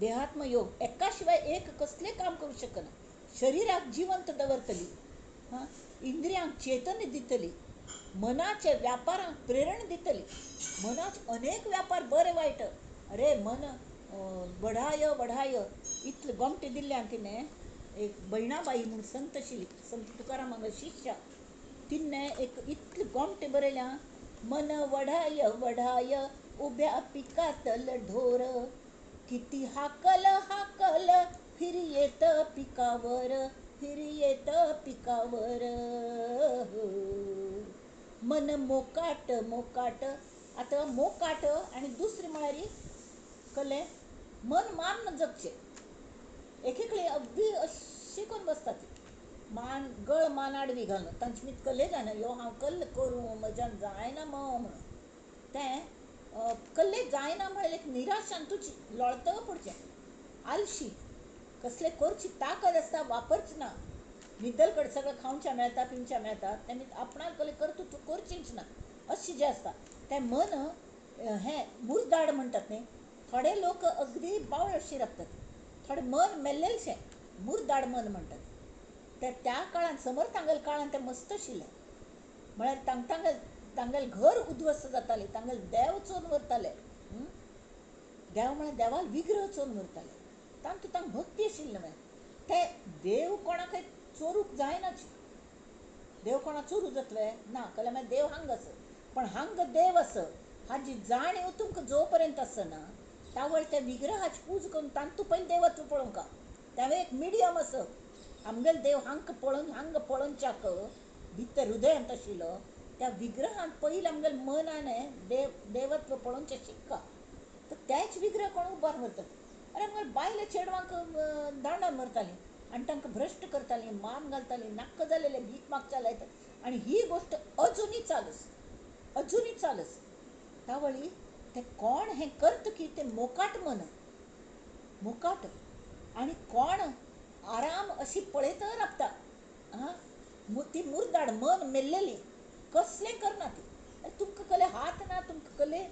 देहात्म योग एका शिवाय एक कसलें काम करूं शकना. शरिराक जिवंत दवरतली. हां, इंद्रियांक चेतन दितली, मनाचे व्यापारांक प्रेरण दितली. मनाक अनेक व्यापार बरे वायट. अरे मन वढाय वढाय इतले गोमटे दिल्ल्यान तिणें एक बहिणाबाई म्हूण संत आशिल्ली, संत तुकारामागेली शिष्या, तिणें एक इतले गोमटे बरयल्या, मन वढाय वढाय उभ्या पिकातल ढोर, किती हाकल हाकल फिर येत पिकावर, फिर येत पिकावर. मन मोकाट मोकाट. आतां मोकाट आनी दुसरें म्हळ्यार कले मन मारून जगचें. एक एकली अगदी अशी करून बसतात, मान गळ मान आडवी घालून, तांचे मीत कल्ले जायना, यो हांव कल्ल करूं म्हज्यान जायना म्हणून. तें कल्ले जायना म्हळ्यार एक निराशान तुजी लोळत पडचें. आलशी, कसले करची ताकद आसता वापरची ना, निद्दल कडेन सगळें खावच्या मेळटा पिवच्या मेळटा, तें आपणाक कल्ले करतू करचीच ना अशें जें आसता तें मन हें मुरदाड म्हणटात न्ही. थोडे लोक अगदी बावळ अशी राबतात, थोडे मन मेल्लेशें मुरदाड मन म्हणटात ते. त्या काळान समर्थांगेल्या काळान तें मस्त आशिल्लें. म्हळ्यार तांगेल तांगेलें घर उद्ध्वस्त जातालें, तांगेले देव चोरून व्हरताले, देव म्हळ्यार देवाल विग्रह चोरून व्हरताले. तांतूं तांकां भक्ती आशिल्ली न्हय. ते देव कोणाकय चोरूंक जायनाच, देव कोणाक चोरूं जातले ना, कल्यार मागीर देव हांग आसा, पण हांग देव आसा हाजी जाणीव तुमकां जो पर्यंत आसना तावळ त्या विग्रहाची पूज करून तांतूं पयलीं देवत्व पळोवंक. तें एक मिडियम आसा. आमगेलो देव हांग पळोवन हांग पळोवच्याक भितर हृदयांत आशिल्लो त्या विग्रहान पयलीं आमगेल्या मनान देव देवत्व पळोवचें शिक्का. तर तेच विग्रह कोण उबार व्हरतात. अरे आमगेल्या बायले चेडवांक दांडान व्हरतालीं आनी तांकां भ्रश्ट करतालीं, मान घालतालीं, नाक्क जालेले भीक मागच्या लायतात. आनी ही गोश्ट अजुनूय चालू आसा, अजुनूय चालू आसा. तावळी ते कोण हें करता की तें मोकाट मन, मोकाट. आनी कोण आराम अशी पळयत राबता, आं, ती मुरदाड मन मेल्लेली, कसलें करना ती. तुमकां कले हात ना, तुमकां कले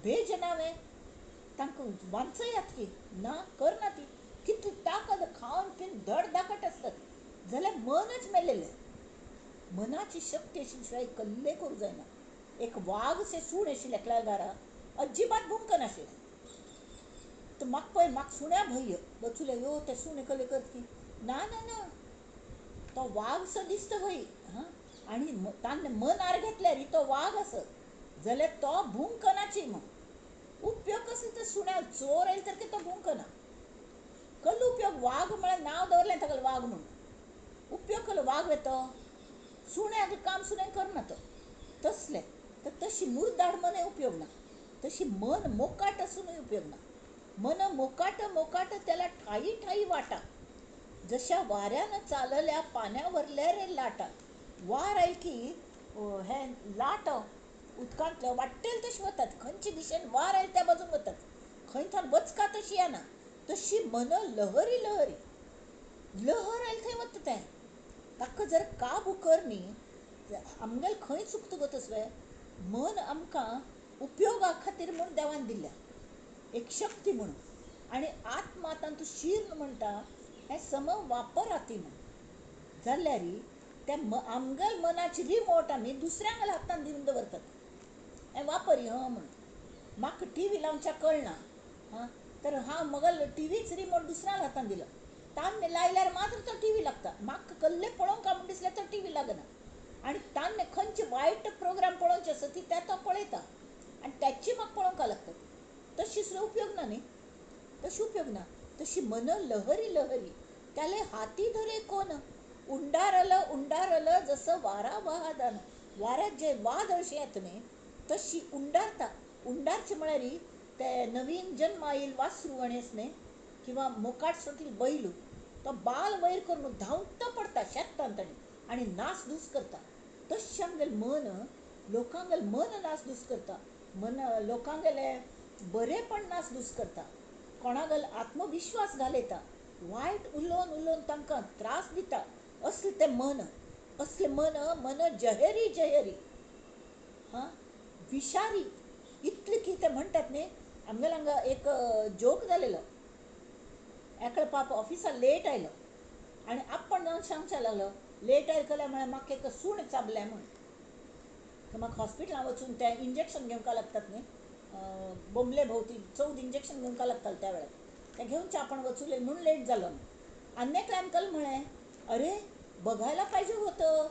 भेज ना वे, तांकां वांचयात की ना करना ती. कितली ताकद खावन पिवन धड दाकट आसतात, जाल्यार मनच मेल्लेलें. मनाची शक्ती आशिल्ली शिवाय कल्लें करूं जायना. एक वाग से सूण आशिल्लें एकल्या घरा, अजिबात भुंकनाशिल्लें. तर म्हाका पळय म्हाका सुण्या भंय वचुले यो ते सुणे कले करत की ना ना ना, तो वाग सो दिसता भंय. हां, आनी ताणें मनार घेतल्यार तो वाग आसा जाल्यार तो भुंकनाची. मग उपयोग कसलो त्या सुण्या, चोर आयले तर तो भुंकना. कसलो उपयोग? वाग म्हळ्यार नांव दवरलें ताका वाग म्हणून, उपयोग कसलो वाग वेतो? सुण्याक काम सुण्याक करना तो. तसलें तर तशी मुरदाड मनय उपयोग ना, तशी मन मोकाट आसुनूय उपयोग ना. मन मोकाट मोकाट त्याला ठाई ठाई वाटा, जशा वाऱ्यानं चालल्या पाण्यावरल्या रे लाटा. वार आयल की हे लाट उदकांतले वाट्टेल तशें वतात, खंयचे दिशेन वार आयल त्या बाजून वतात, खंय थंय वचका तशी येना. तशी मन लहरी लहरी, लहर आयल थंय वता तें. ताका जर काबू कर न्ही, आमगेलें खंय चुकता गो तसलें. मन आमकां उपयोगा खातीर म्हूण देवान दिल्या एक शक्ती म्हणून, आनी आत्मा तातूंत शीर्ण म्हणटा हें सम वापराती म्हूण. जाल्यार त्या आमगेल्या मनाची रिमोट आमी दुसऱ्यांक हातान दिवन दवरतात, हें वापर हं म्हणून. म्हाका टी व्ही लावच्याक कळना, हां, तर हांव म्हगेलो टिवीच रिमोट दुसऱ्याक हातान दिलो, ताणें लायल्यार मात्र तो टी व्ही लागता. म्हाका कल्लें पळोवंक म्हूण दिसल्यार तो टी व्ही लागना. आनी ताणें खंयचे वायट प्रोग्राम पळोवचे आसा ती ते तो पळयता आनी त्याची म्हाका पळोवंक लागतात. तशी सुद्दां उपयोग ना न्ही, तशी उपयोग ना. तशी मन लहरी लहरी त्याले हाती धरे कोण, उंडारलं उंडारलं जसं वारा वाहदान. वाऱ्यात जे वादळशें येता न्ही तशी उंडारता. उंडारचें म्हळ्यार ते नवीन जन्मा येयल वासरू अणेस न्ही, किंवा मोकाट सोडली बैल, तो बाल वयर करून धांवता पडटा शेतान ताणें आनी नासधूस करता. तशें आमगेलें मन लोकांगेलें मन नासधूस करता, मन लोकांगेलें बरेंपण नासधूस करता, कोणागेलो आत्मविश्वास घालयता, वायट उलोवन उलोवन तांकां त्रास दिता. असलें तें मन, असलें मन मन जहेरी जहेरी, हां, विशारी इतलें की ते म्हणटात न्ही. आमगेल्या हांगा एक जोक जालेलो, एकलो पाप ऑफिसाक लेट आयलो आनी आपण जावन सांगचें लागलो, लेट आयकल्या म्हळ्यार म्हाका एक सूण चाबलें म्हूण म्हाका हॉस्पिटलां वचून तें इंजेक्शन घेवंक लागतात न्ही, बोंबले भोंवती 14 इंजेक्शन घेवंक लागतालें त्या वेळार, तें घेवचें आपण वचूले म्हणून लेट जालो. आनी एकल्यान अंकल म्हळें, अरे बघायला पाहिजे होतं,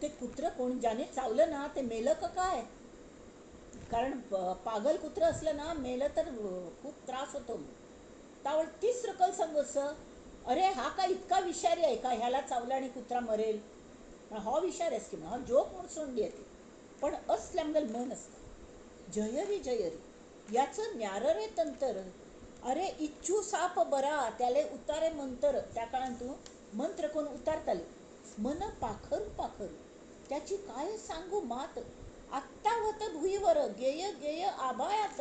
ते कुत्रं कोण ज्याने चावलं ना ते मेलं का काय, कारण पागल कुत्रं असलं ना मेलं तर खूप त्रास होतो. तावळ तिसरं कल सांगस, अरे हा काय इतका विषारी आहे का, ह्याला चावलं आणि कुत्रा मरेल, हो विषारी आहेस की हा जोक म्हणून सोडली येते. पण असल्या आमगेलें मन आसता. जयरी जयरी याचं न्यार रे तंतर, अरे इच्छू साप बरा त्याले उतारे मंतर. त्या काळान तूं मंत्र कोण उतारताले. मन पाखरू पाखरू त्याची काय सांगू मात, आत्ता वत भुईवर गेय गेय आभाळात.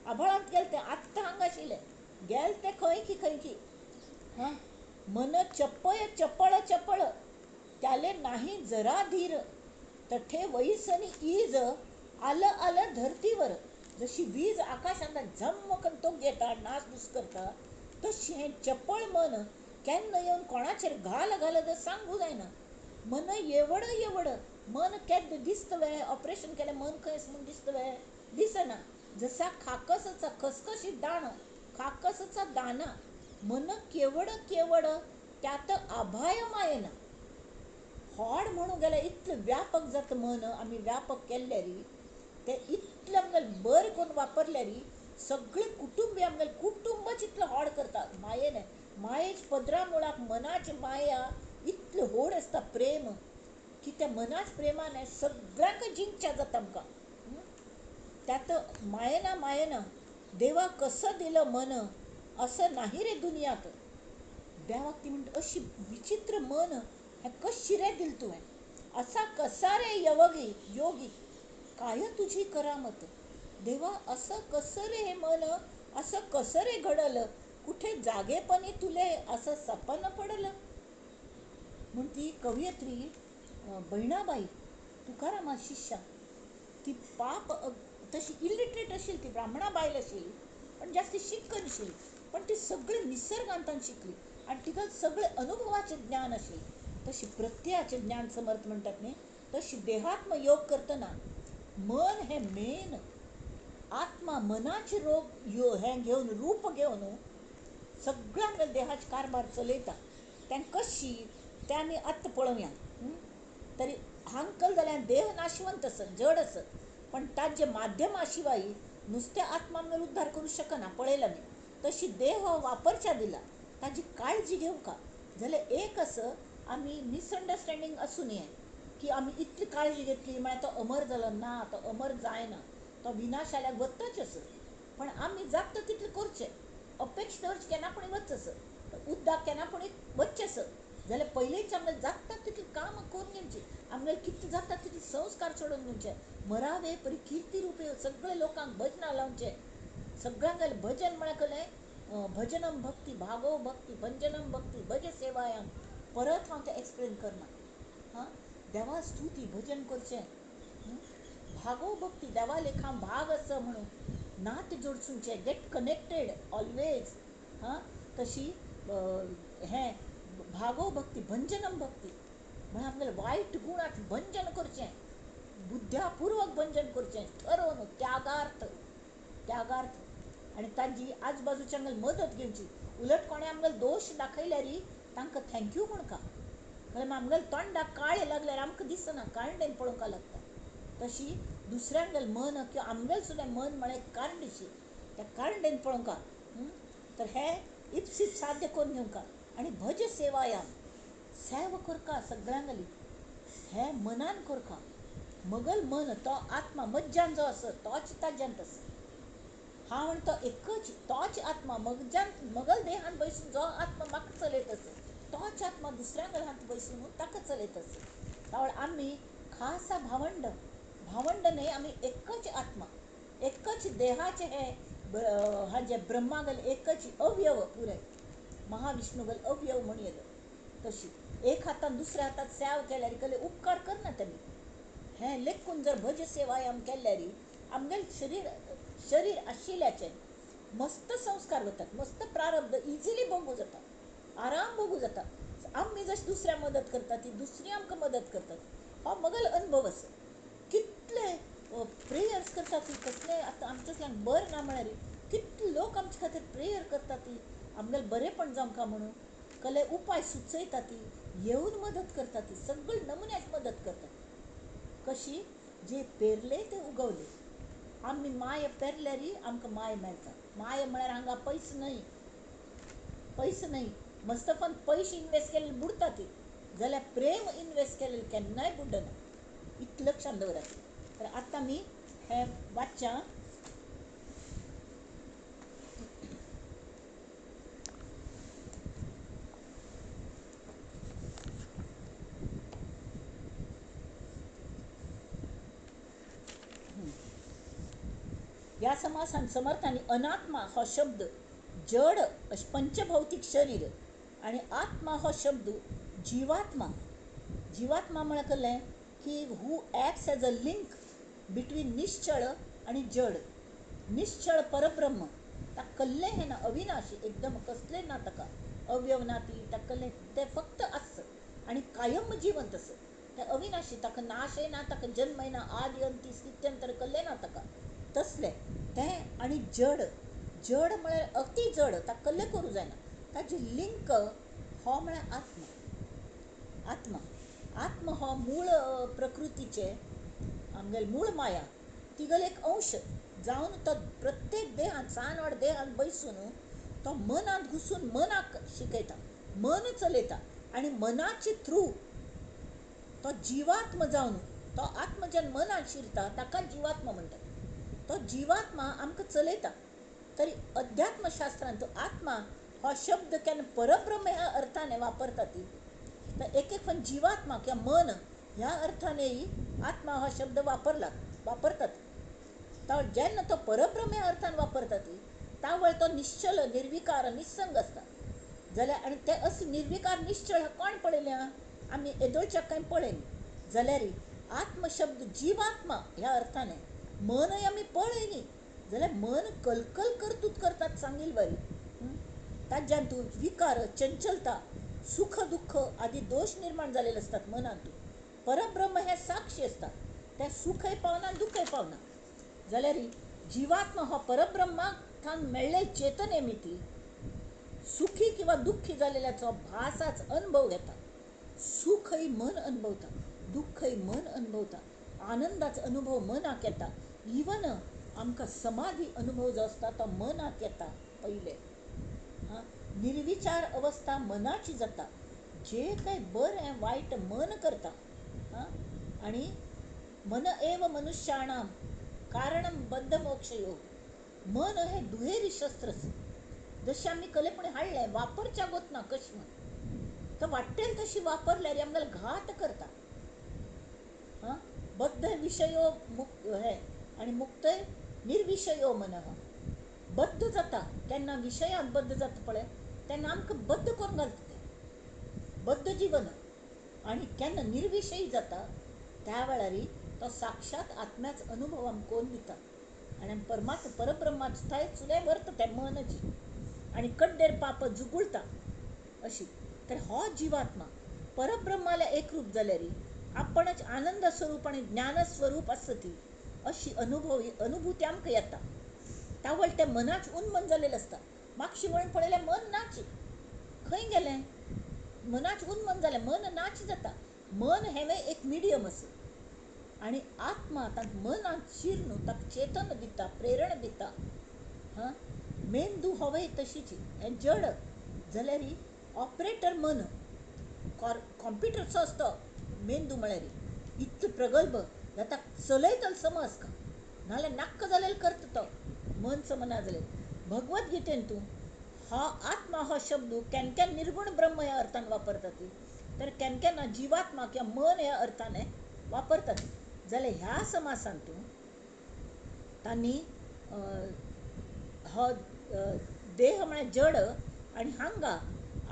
आभाळांत गेले ते आत्ता हांगा आशिल्ले, गेले ते खंय की खंय की. हां, मन चपळ चपळ चपळ त्याले नाही जरा धीर, तठे वैसनी ईज आलं आलं धरतीवर. जशी वीज आकाशांत झम्म करून तो घेता नासधूस करता, तशी हें चपळ मन केन्ना येवन कोणाचेर घाल घालत सांगू जायना. मन येवड येवड मन केद्द दिसता वे, ऑपरेशन केलें मन खंय आसा म्हूण दिसता वे, दिसना. जसा खाकसाचा खसखशीत दाणो, खाकसाचा दाना, मन केवड केवड त्यात आभाय मायना. होड म्हणून गेल्यार इतलें व्यापक जाता मन, आमी व्यापक केल्ल्यारी तें इतलें आमगेलें बरें करून वापरल्यारी सगळें कुटुंबी आमगेलें कुटुंबच इतलें होड करता मायेन. मायेच पदरा मुळाक मनाची माया इतलें होड आसता प्रेम की त्या मनाच प्रेमान सगळ्यांक जिंकच्या जाता आमकां. त्यात मायना मायना देवा कसं दिलं मन असं नाही रे दुनियात. देवाक ती म्हणटा अशी विचित्र मन हें कशी रे दिलं तुवें, असा कसा रे यवगी योगी काय तुझी करामत. देवा असं कसं रे हे मन, असं कसं रे घडलं, कुठे जागेपणी तुले असं सपन पडलं. म्हूण ती कवयित्री बहिणाबाई तुकारामा शिष्या, ती पाप तशी इलिटरेट आशिल्ली, ती ब्राह्मणा बायल आशिल्ली पण जास्ती शिकनाशिल्ली, पण ती सगळी निसर्गांतान शिकली आनी तिका सगळे अनुभवाचें ज्ञान आशिल्लें. तशी प्रत्ययाचें ज्ञान समर्थ म्हणटात न्ही, तशी देहात्म योग करतना मन हें मेन, आत्मा मनाचे रोग यो हें घेवन रूप घेवन सगळ्यांक देहाचे कारभार चलयता. तें कशी तें आमी आत्तां पळोवया. तरी हांकल जाल्यार देह नाशवंत आसत, जड आसत, पण ताजे माध्यमा शिवाय नुस्तें आत्मा आमगेलो उद्धार करूं शकना, पळयला आमी. तशी देह वापरच्या दिला ताजी काळजी घेवका जाल्यार एक असं आमी मिसअंडरस्टँडींग आसूं न्हय की आमी इतली काळजी घेतली म्हळ्यार तो अमर जालो ना, तो अमर जायना, तो विनाश आल्यार वतच आसत. पण आमी जाता तितलें करचें, अपेक्षा दवरचें केन्ना पूण वच आसत, उद्दाक केन्ना पूण वचचें आसत जाल्यार पयलींच आमगेलें जाता तितलें काम करून घेवचें, आमगेलें कितलें जाता तितले संस्कार चडोवन घेवचे, मरावे परी किर्ती रुपे सगळे लोकांक भजनां लावचें, सगळ्यांक भजन म्हळ्यार कसलें भजनम भक्ती भागो भक्ती भंजनम भक्ती भज सेवायाम. परत हांव तें एक्सप्लेन करना. हां, देवा स्तुती भजन करचें, भागो भक्ती देवा लेखा भाग आसा म्हणून नातें जोडचें, गेट कनेक्टेड ऑलवेज. हां, तशी हें भागो भक्ती भंजनम भक्ती म्हळ्यार आमगेलें वायट गुणाक भंजन करचें, बुद्ध्यापूर्वक भंजन करचें, ठरोवन त्यागार्थ त्यागार्थ. आनी तांची आजबाजूची आमगेली मदत घेवची. उलट कोणें आमगेलो दोश दाखयल्यार तांकां thank you म्हणका, कारण आमगेल्या तोंडाक काळें लागल्यार आमकां दिसना, काळणेन पळोवंक लागता. तशी दुसऱ्यांगेलें मन किंवा आमगेलें सुद्दां मन म्हळ्यार कारंडशी, त्या कारंडेन पळोवंक. तर हे इप्सीत साध्य करून घेवंक. आनी भज सेवायाम सेव करका सगळ्यांगेली, हें मनान करका. मगल मन तो आत्मा मज्जान जो आसा तोच ताज्यांत आसा. हांव म्हण तो एकच तोच आत्मा मगजान मगल देहान बैसून जो आत्मा म्हाका चलयत आसा तोच आत्मा दुसऱ्यांगेल्या हात बैसून ताका चलयत आसा. तावळ आमी खासा भावंड, भावंड न्हय, आमी एकच आत्मा, एकच देहाचे हे हाजे ब्रह्मागेलें एकच अवयव पुराय महाविष्णुगेलें अवयव म्हण येता. तशी एक हातान दुसऱ्या हातात सेव केल्यार कसले उपकार करना तेमी. हें लेखून जर भज सेवायाम केल्यार आमगेलें शरीर शरीर आशिल्ल्याचें मस्त संस्कार वतात, मस्त प्रारब्ध इजिली भोगू जाता, आराम भोगू जाता. आमी जशें दुसऱ्या मदत करता ती दुसरी आमकां मदत करतात. हो मगल अनुभव आसा. कितले प्रेयर्स करता ती, कसले आतां आमच्या बरें ना म्हळ्यार कितले लोक आमचे खातीर प्रेयर करता ती, आमगेले बरेंपण जावंका म्हणून कले उपाय सुचयता ती, येवन मदत करता ती, सगळे नमुन्याक मदत करतात. कशी जे पेरले ते उगवले. आमी माय पेरल्यारी आमकां माय मेळटा. माय म्हळ्यार हांगा पयस न्हय, पयस न्हय. मस्तफान पयशे इन्वेस्ट केल्ले बुडटा ती, जाल्यार प्रेम इन्वेस्ट केल्ले केन्नाय बुडना. इतलें लक्षांत दवरात. तर आतां आमी हें वाचच्या. ह्या समासान समर्थांनी अनात्मा हो शब्द जड पंचभौतिक शरीर आनी आत्मा हो शब्द जिवात्मा. जिवात्मा म्हळ्यार कसलें की who acts as a link between निश्चळ आनी जड. निश्चळ परब्रह्म ताका कसलें हें ना, अविनाशी एकदम, कसलें ना ताका, अवयव ना ती, ताका कसलें, तें फक्त आस आनी कायम जिवंत आस. तें अविनाशी, ताका नाशय ना, ताका जन्मय ना, आदि अंती स्थित्यंतर कसलें ना ताका, तसलें तें. आनी जड, जड म्हळ्यार अति जड, ताका कसलें करूं जायना. ताजी लिंक हो म्हळ्यार आत्मा. आत्मा, आत्मा हो मूळ प्रकृतीचे आमगेले मूळ माया तिगेलो एक अंश जावन तो प्रत्येक देहांत, सान व्हड देहांत बैसून तो मनांत घुसून मनाक शिकयता, मन चलयता आनी मनाचे थ्रू तो जिवात्मा जावन तो आत्मा जेन्ना मनांत शिरता ताका जिवात्मा म्हणटात. तो जिवात्मा आमकां चलयता. तरी अध्यात्मशास्त्रांत आत्मा हो शब्द केन्ना परब्रह्म ह्या अर्थाने वापरतात ती, तर एक एक पण जिवात्मा किंवा मन ह्या अर्थानेही आत्मा हो शब्द वापरतात. तर जेन्ना तो परब्रह्म ह्या अर्थान वापरतात त्यावेळ तो निश्चल, निर्विकार, निस्संग आसता. जाल्यार आनी ते अस निर्विकार निश्चळ कोण पळयल्या आमी येदोळच्याक कांय पळयना. जाल्यार आत्मशब्द जिवात्मा ह्या अर्थाने मनय आमी पळयनी जाल्यार मन कलकल करतूत करतात सांगील बरी. ताज्यान तूं विकार, चंचलता, सुख दुःख आदी दोश निर्माण जालेले आसतात मनांतू. परब्रह्म हे साक्षी आसता, तें सुखय पावना दुःखय पावना. जाल्यार जिवात्मा हो परब्रह्माक थावन मेळ्ळे चेतने मिती सुखी किंवा दुःखी जालेल्याचो भासाच अनुभव घेता. सुखय मन अनुभवता, दुःखय मन अनुभवता, आनंदाचो अनुभव मनाक येता. इवन आमकां समाधी अनुभव जो आसता तो मनाक येता पयले. हां, निर्विचार अवस्था मनाची जाता. जे काय बरें वायट मन करता. हां, आनी मन एव मनुष्याणाम कारणम बद्ध मोक्ष योग. मन हे दुहेरी शस्त्र. जशें आमी कलेपणी हाडलें वापरच्या गोत ना कशें म्हण, तर वाटेल तशी वापरल्यार आमकां घात करता. हां, बद्ध विशयो मुक्त हे आनी मुक्तय निर्विशयो मनः. बद्ध जाता केन्ना विशयांत बद्ध जाता पळय तेन्ना आमकां बद्ध करून घालता तें बद्ध जिवन. आनी केन्ना निर्विशयी जाता त्या वेळार तो साक्षात आत्म्याचो अनुभव आमकां करून दिता आनी आमी परमात्मा परब्रह्माचो थंय चुले व्हरता तें मनच आनी कड्डेर पाप जुगुळता अशी. तर हो जिवात्मा परब्रह्माला एकरूप जाल्यार आपणच आनंद स्वरूप आनी ज्ञान स्वरूप आसता ती अशी अनुभव अनुभूती आमकां येता. तावळ तें मनाच उन्मन जालेलें आसता. मागशी वळून पळयल्यार मन नाच, खंय गेलें मनाच उन्मन जालें, मन नाच जाता. मन हें एक मिडियम आसा आनी आत्मा तांकां मनांत शिर न्हू ताका चेतन दिता, प्रेरणा दिता. हां, मेंदू होवय तशीच हें जड जाल्यार ऑपरेटर मन कॉम्प्युटरचो आसता मेंदू म्हळ्यार इतलो प्रगल्भ जाता चलयतलो समज का नाल्यार नाक्क जालेलें करता तो मन समना जालें. भगवद्गीतेन तूं हो आत्मा हो शब्द केन्ना केन्ना निर्गुण ब्रह्म ह्या अर्थान वापरतात, तर केन्ना केन्ना जिवात्मा किंवा मन ह्या अर्थान वापरतात. जाल्यार ह्या समासान तूं तांणी हो देह म्हळ्यार जड आनी हांगा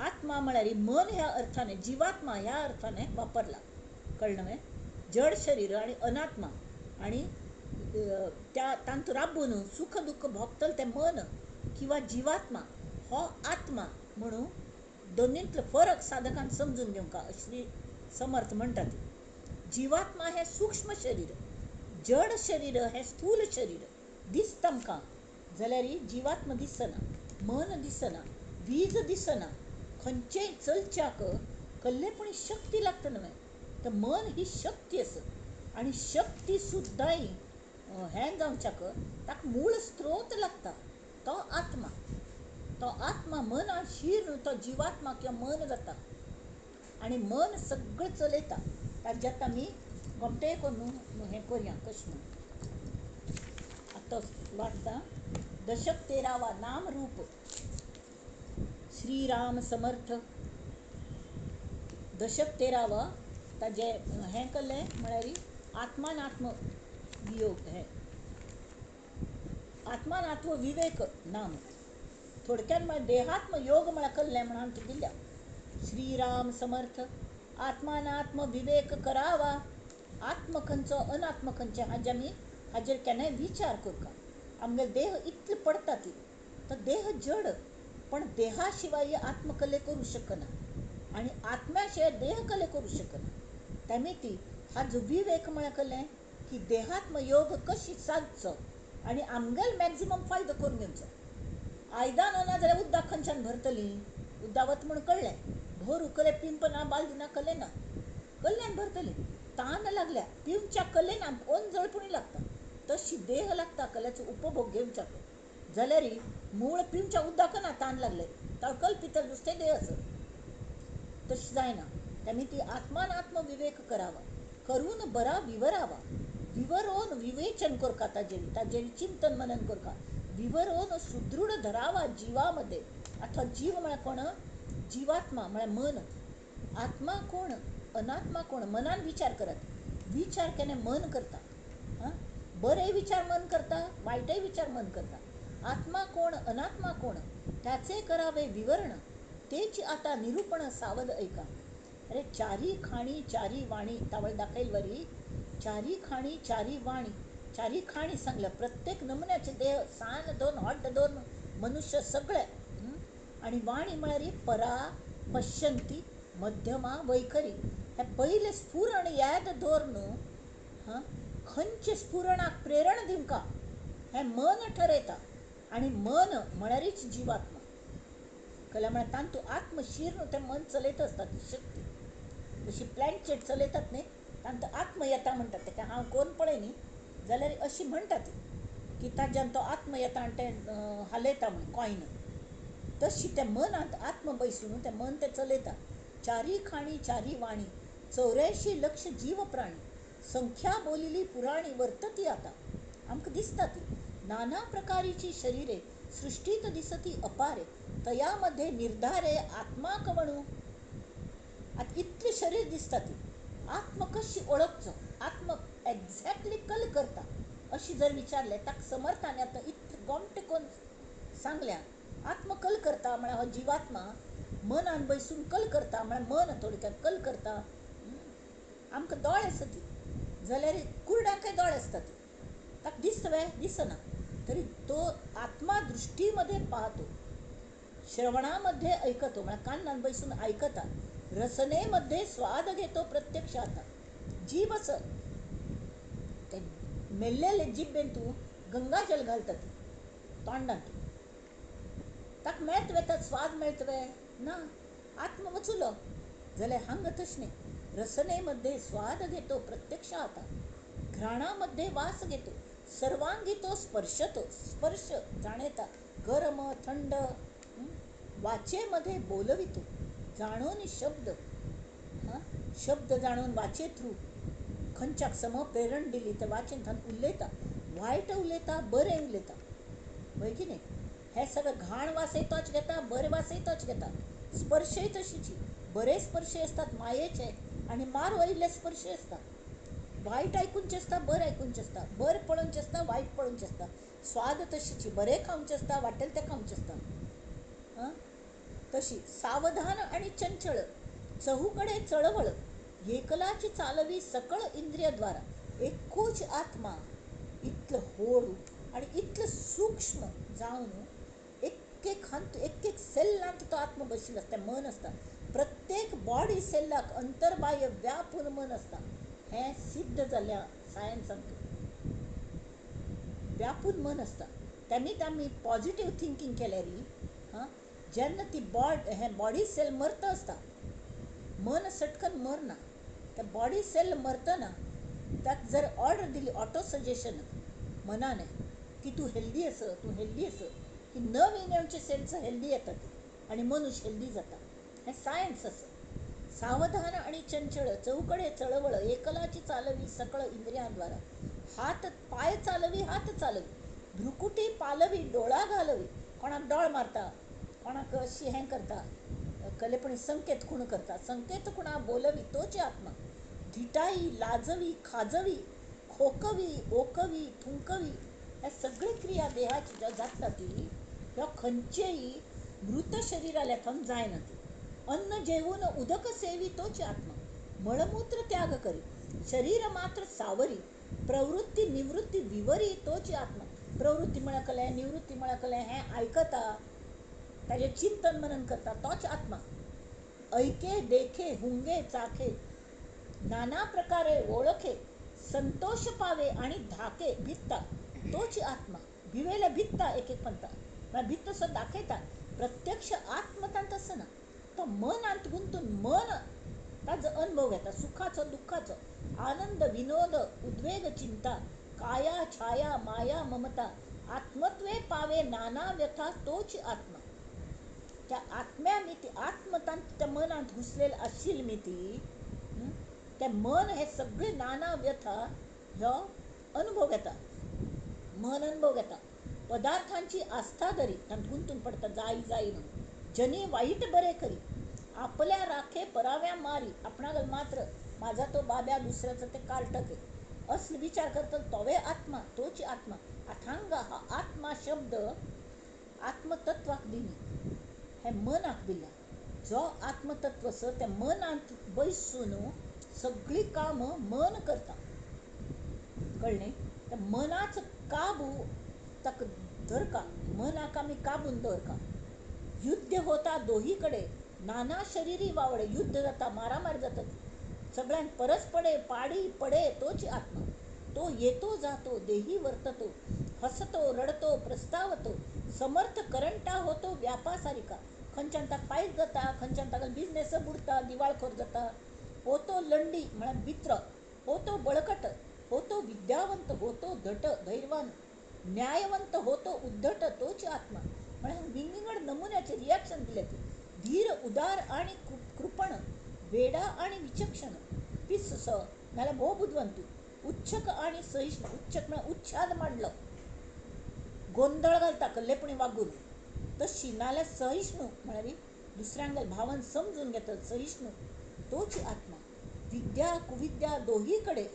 आत्मा म्हळ्यार मन ह्या अर्थाने जिवात्मा ह्या अर्थाने वापरला. कळ्ळें न्हय? जड शरीर आनी अनात्मा आनी त्या तांतूं राबून सुख दुःख भोगतलें तें मन किंवा जिवात्मा हो आत्मा म्हणून दोनींतलो फरक साधकान समजून घेवंक श्री समर्थ म्हणटात. जिवात्मा हें सूक्ष्म शरीर, जड शरीर हें स्थूल शरीर दिसता आमकां, जाल्यार जिवात्मा दिसना, मन दिसना, वीज दिसना. खंयचेय चलच्याक कल्लेपणी शक्ती लागता न्हय, तर मन ही शक्ती आसा आनी शक्ती सुद्दां हें जावच्याक ताका मूळ स्त्रोत लागता, तो आत्मा. तो आत्मा मनान शीर तो जिवात्मा किंवा मन जाता आनी मन सगळें चलयता. ताजें आतां आमी गोमटें करून हें करया कशें म्हूण आतां वाचता. दशक 13 नाम रूप. श्रीराम समर्थ. दशक 13 ताजें हें केलें म्हळ्यार आत्मानात्म वियोग, हें आत्मानात्म विवेक नाम. थोडक्यात म्हळ्यार देहात्म योग म्हळ्यार कल्लें म्हण आमकां दिल्या. श्रीराम समर्थ आत्मानात्म विवेक करावा. आत्म खंयचो अनात्म खंयचें हाजें आमी हाजेर केन्नाय विचार करता. आमगेलो देह इतलो पडटा ती, तो देह जड, पण देहा शिवाय आत्मकले करूं शकना आनी आत्म्या शिवाय देहकले करूं शकना. त्यामुळे ती हाजो विवेक म्हळ्यार कलें की देहात्म योग कशी सादचो आनी आमगेलो मॅक्झिमम फायदो करून घेवचो. आयदन ना जाल्यार उदक खंयच्यान भरतली? उद्दावत म्हूण कळ्ळें, भर उकले पिंप ना, बाल्दी ना, कले ना, कल्ल्यान भरतली. तान लागल्या पिवच्या कले ना, ओंजळपुणी लागता, तशी देह लागता कल्याचो उपभोग घेवच्याक. जाल्यार मूळ पिवच्या उदक ना, तान लागले तळकल पितल नुस्तें देह आसत, तशें जायना. त्यामुळे ती आत्मान आत्मविवेक करावा, करून बरा विवरावा. विवरोन विवेचन करका, ताजेर ताजेर चिंतन मनन करका. विवरोन सुदृढ धरावा जीवामध्ये. अथवा जीव म्हळ्यार कोण? जीवात्मा म्हळ्यार मन. आत्मा कोण अनात्मा कोण? मनान विचार करत. विचार केन्ना मन करता, हां, बरे विचार मन करता, वायटय विचार मन करता. आत्मा कोण अनात्मा कोण त्याचे करावे विवरण, तेच आता निरूपण सावध ऐका. अरे चारी खाणी चारी वाणी तावळ दाखयल वरी. चारी खाणी चारी वाणी, चारी खाणी सांगल्या. प्रत्येक नमुन्याचे देह, सान दोन, हड्ड दोन, मनुष्य सगळे. आनी वाणी म्हळ्यार परा पश्यंती मध्यमा वैखरी. हे पयलें स्फुरण याद दवर न्हू, हां, खंयचे स्फुरणाक प्रेरण दिवंका हें मन ठरयता. आनी मन म्हळ्यारीच जिवात्मा. कळ्ळें? म्हळ्यार तांतूं आत्मशीर न्हू तें मन चलयत आसता ती शक्ती. जशी प्लॅनचेट चलयतात न्ही, तांतूं आत्म येता म्हणटात. तेका हांव कोण पळय न्ही, जाल्यार अशी म्हणटात की ताज्यान तो आत्म येता आनी तें हालयता म्हूण कॉयन. तशी त्या मनांत आत्म बैसून तें मन तें चलयता. चारी खाणी चारी वाणी 84 लक्ष जीव प्राणी, संख्या बोलिली पुराणी वर्तती आता. आमकां दिसता ती नाना प्रकारीची शरीरे सृष्टीत दिसती अपारे, तयामध्ये निर्धारे आत्मा कवणू. आतां इतलें शरीर दिसता ती, आत्म कशी ओळखचो, आत्म एक्झॅक्टली कल करता अशी जर विचारलें ताका समर्थान आतां इतलें गोमटें करून सांगल्या. आत्म कल करता म्हळ्यार हो जिवात्मा मनान बैसून कल करता, म्हळ्यार मन थोडक्यात कल करता. आमकां दोळे आसत जाल्यार कुरड्यांकय दोळे आसतात, ताका दिसता वे? दिसना. तरी तो आत्मा दृष्टीमध्ये पाहतो, श्रवणामध्ये ऐकतो म्हळ्यार कानान बैसून आयकता, रसनेमध्ये स्वाद घेतो प्रत्यक्ष. आता जीभ आस ते मेल्लेले जिब्बेन तूं गंगाजल घालता ती तोंडांत, ताका मेळत वे? ताका स्वाद मेळत वे? ना, आत्मा वचुलो. जाल्यार हांगा तशें न्ही, रसनेमध्ये स्वाद घेतो प्रत्यक्ष आता, घ्राणामध्ये वास घेतो, सर्वांगी तो स्पर्शतो, स्पर्श जाणेता, गरम थंड, वाचेमध्ये बोलवितो, जाणून शब्द, हां, शब्द जाणून वाचे थ्रू खंयच्याक सम प्रेरण दिली तर वाचेन थंय उलयता, वायट उलयता, बरें उलयता, वय की न्ही? हे सगळें घाण वासय तोच घेता, बरें वासय तोच घेता. स्पर्शय तशीची, बरे स्पर्श आसतात मायेचे आनी मार वयले स्पर्श आसता. वायट आयकूनचें आसता, बरें आयकूनचें आसता, बरें पळोवचें आसता, वायट पळोवचें आसता. स्वाद तशीची, बरें खावचें आसता, वाटेल तें खावचें आसता. हां, तशी सावधान आनी चंचळ, चहूकडे चळवळ, एकलाची चालवी सकळ इंद्रियद्वारा. एकूच आत्मा इतलो होडू आनी इतलो सूक्ष्म जावन एक एक एक हांत एक एक सेल्लांत तो आत्मा बशिल्लो आसता, मन आसता. प्रत्येक बॉडी सेल्लाक अंतर्बाह्य व्यापून मन आसता. हें सिद्ध जाल्ल्या सायन्सांत व्यापून मन आसता. तेन्ना आमी पॉजिटीव थिंकींग केल्यार हां जेन्ना ती हें बॉडी सेल मरता आसता, मन सटकन मरना. ते बॉडी सेल मरतना ताका जर ऑर्डर दिली ऑटो सजेशन मनाने की तूं हेल्दी आस, तूं हेल्दी आस, की नवीन येवचे सेल्स हेल्दी येतात आनी मनुष्य हेल्दी जाता. हें सायन्स आसा. सावधान आणि चंचळ चौकडे चळवळ एकलाची चालवी सकळ इंद्रियांद्वारा, हात पाय चालवी हात चालवी, भ्रुकुटी पालवी डोळा घालवी. कोणाक डोळ मारता, कोणाक अशी हें करता, कलेपणी संकेत खूण करता, संकेत खुणा बोलवी तोच आत्मा. धिटाई लाजवी खाजवी खोकवी ओकवी थुंकवी ह्या सगळी क्रिया देहाची ज्यो जाता ती ह्यो खंयचेय मृत शरीराल्या थंय जायना ती. अन्न जेवून उदक सेवी तोच आत्मा. मळमूत्र त्याग करी शरीर मात्र सावरी, प्रवृत्ती निवृत्ती विवरी तोच आत्मा. प्रवृत्ती म्हळ्यार कलें, निवृत्ती म्हळ्यार कलें, हें आयकता, ताजें चिंतन मनन करता तोच आत्मा. ऐके देखे हुंगे चाखे नाना प्रकारे ओळखे, संतोष पावे आणि धाके भित्ता तोच आत्मा. भिवेल्या भित्ता एक एक पंता म्हळ्यार भित्त सो दाखयता. प्रत्यक्ष आत्मतांत आसना, तो मनांत गुंतून मन ताजो अनुभव घेता, सुखाचो दुःखाचो, आनंद विनोद उद्वेग चिंता, काया छाया माया ममता, आत्मत्वे पावे नाना व्यथा तोच आत्मा. त्या आत्म्या मी ती आत्मतांत त्या मनांत घुसलेलं आशिल्ली मी ती ते मन हे सगळे नाना व्यथा ह्यो अनुभव घेता, मन अनुभव घेता. पदार्थांची आस्था धरी तांत गुंतून पडटा जाय जाय म्हणून. जनी वाईट बरे करी आपल्या राखे पराव्या मारी, आपणाक मात्र माझा तो बाब्या दुसऱ्याचं ते कारटके असले विचार करतलो तोवे आत्मा तोच आत्मा. अथांगा हा आत्मा शब्द आत्मतत्वाक दिनी, हे मनाक दिला. जो आत्मतत्व आसा त्या मनांत बैसून सगळी कामां मन करता, कळ्ळें? त्या मनाचो काबू ताका धरका, मनाक आमी काबून दवरका. युद्ध होता दोही कडे नाना शरीरी वावडे, युद्ध जाता, मारामार जाता, सगळ्यांक परस्परे पाडी पडे तोच आत्मा. तो येतो जातो देही वर्ततो, हसतो रडतो प्रस्तावतो, समर्थ करंटा होतो व्यापासारिका. खंयच्यान ताका फायद जाता, खंयच्यान ताका बिजनेस बुडता, दिवाळखोर जाता. होतो लंडी म्हळ्यार बित्र, होतो बळकट, होतो विद्यावंत, होतो धट धैर्यवान, न्यायवंत होतो उद्धट तोच आत्मा. म्हळ्यार विंगड नमुन्याचे रिॲक्शन दिले ते. धीर उदार आणि कृपण, वेडा आणि विचक्षण, पिस्स नाल्यार भोव बुदवंत, उच्छक आणि सहिष्णु. उच्छक म्हळ्यार उच्छाद मांडलो, गोंदळ घालता कल्लेपणी वागून तशी, नाल्यार सहिष्णु म्हळ्यार दुसऱ्यांगेल भावन समजून घेता सहिष्णु तोच आत्मा. विद्या कुविद्या दोही कडे,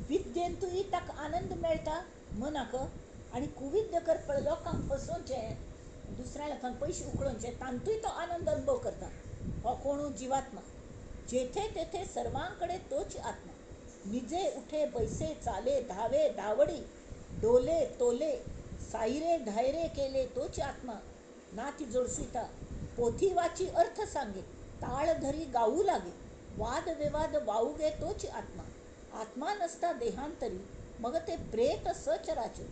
विद्येंतूय ताका आनंद मेळटा मनाक, आनी कुविद्या करपा लोकांक फसोवचें, दुसऱ्या थंय पयशे उकळोवचे तांतूय तो आनंद अनुभव करता. हो कोणू जिवात्मा. जेथे तेथे सर्वांकडे तोच आत्मा. निजे उठे बैसे चाले धावे धावडी, डोले तोले सायरे धायरे केले तोच आत्मा. नाती जोडसुता पोथी वाची अर्थ सांगे, ताळ धरी गाऊ लागे, वाद विवाद वाऊगे तोच आत्मा. आत्मा नसता देहांतरी मग ते प्रेत सचराचर,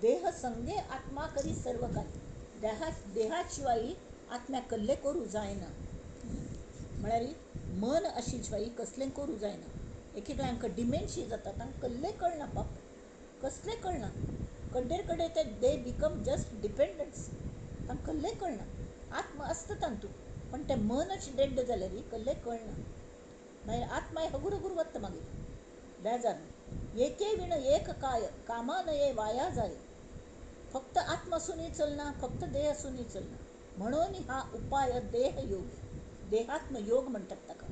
देह संगे आत्मा करी सर्व काही. देहाशिवाय आत्म्या कल्ले करू जायना, म्हळ्यार मन आशिल्ले शिवाय कसलें करूं जायना. एक एकल्यांक डिमेन्शिया जाता, तांकां कल्लें कळना, बाप कसलें कळना, कडेर कडेन ते they become just dependents, तांकां कल्लें कळना. आत्मा आसता तांतूं पण तें मनच डेड जाल्यार कल्लें कळना, मागीर आत्मा हगूर हगूर वता मागीर बेजार. एके विण एक काय कामा नये वाया जाय. फक्त आत्मा आसूनय चलना, फक्त देह आसूनय चलना. म्हणून हा उपाय देह योग, देहात्म योग म्हणतात ताका.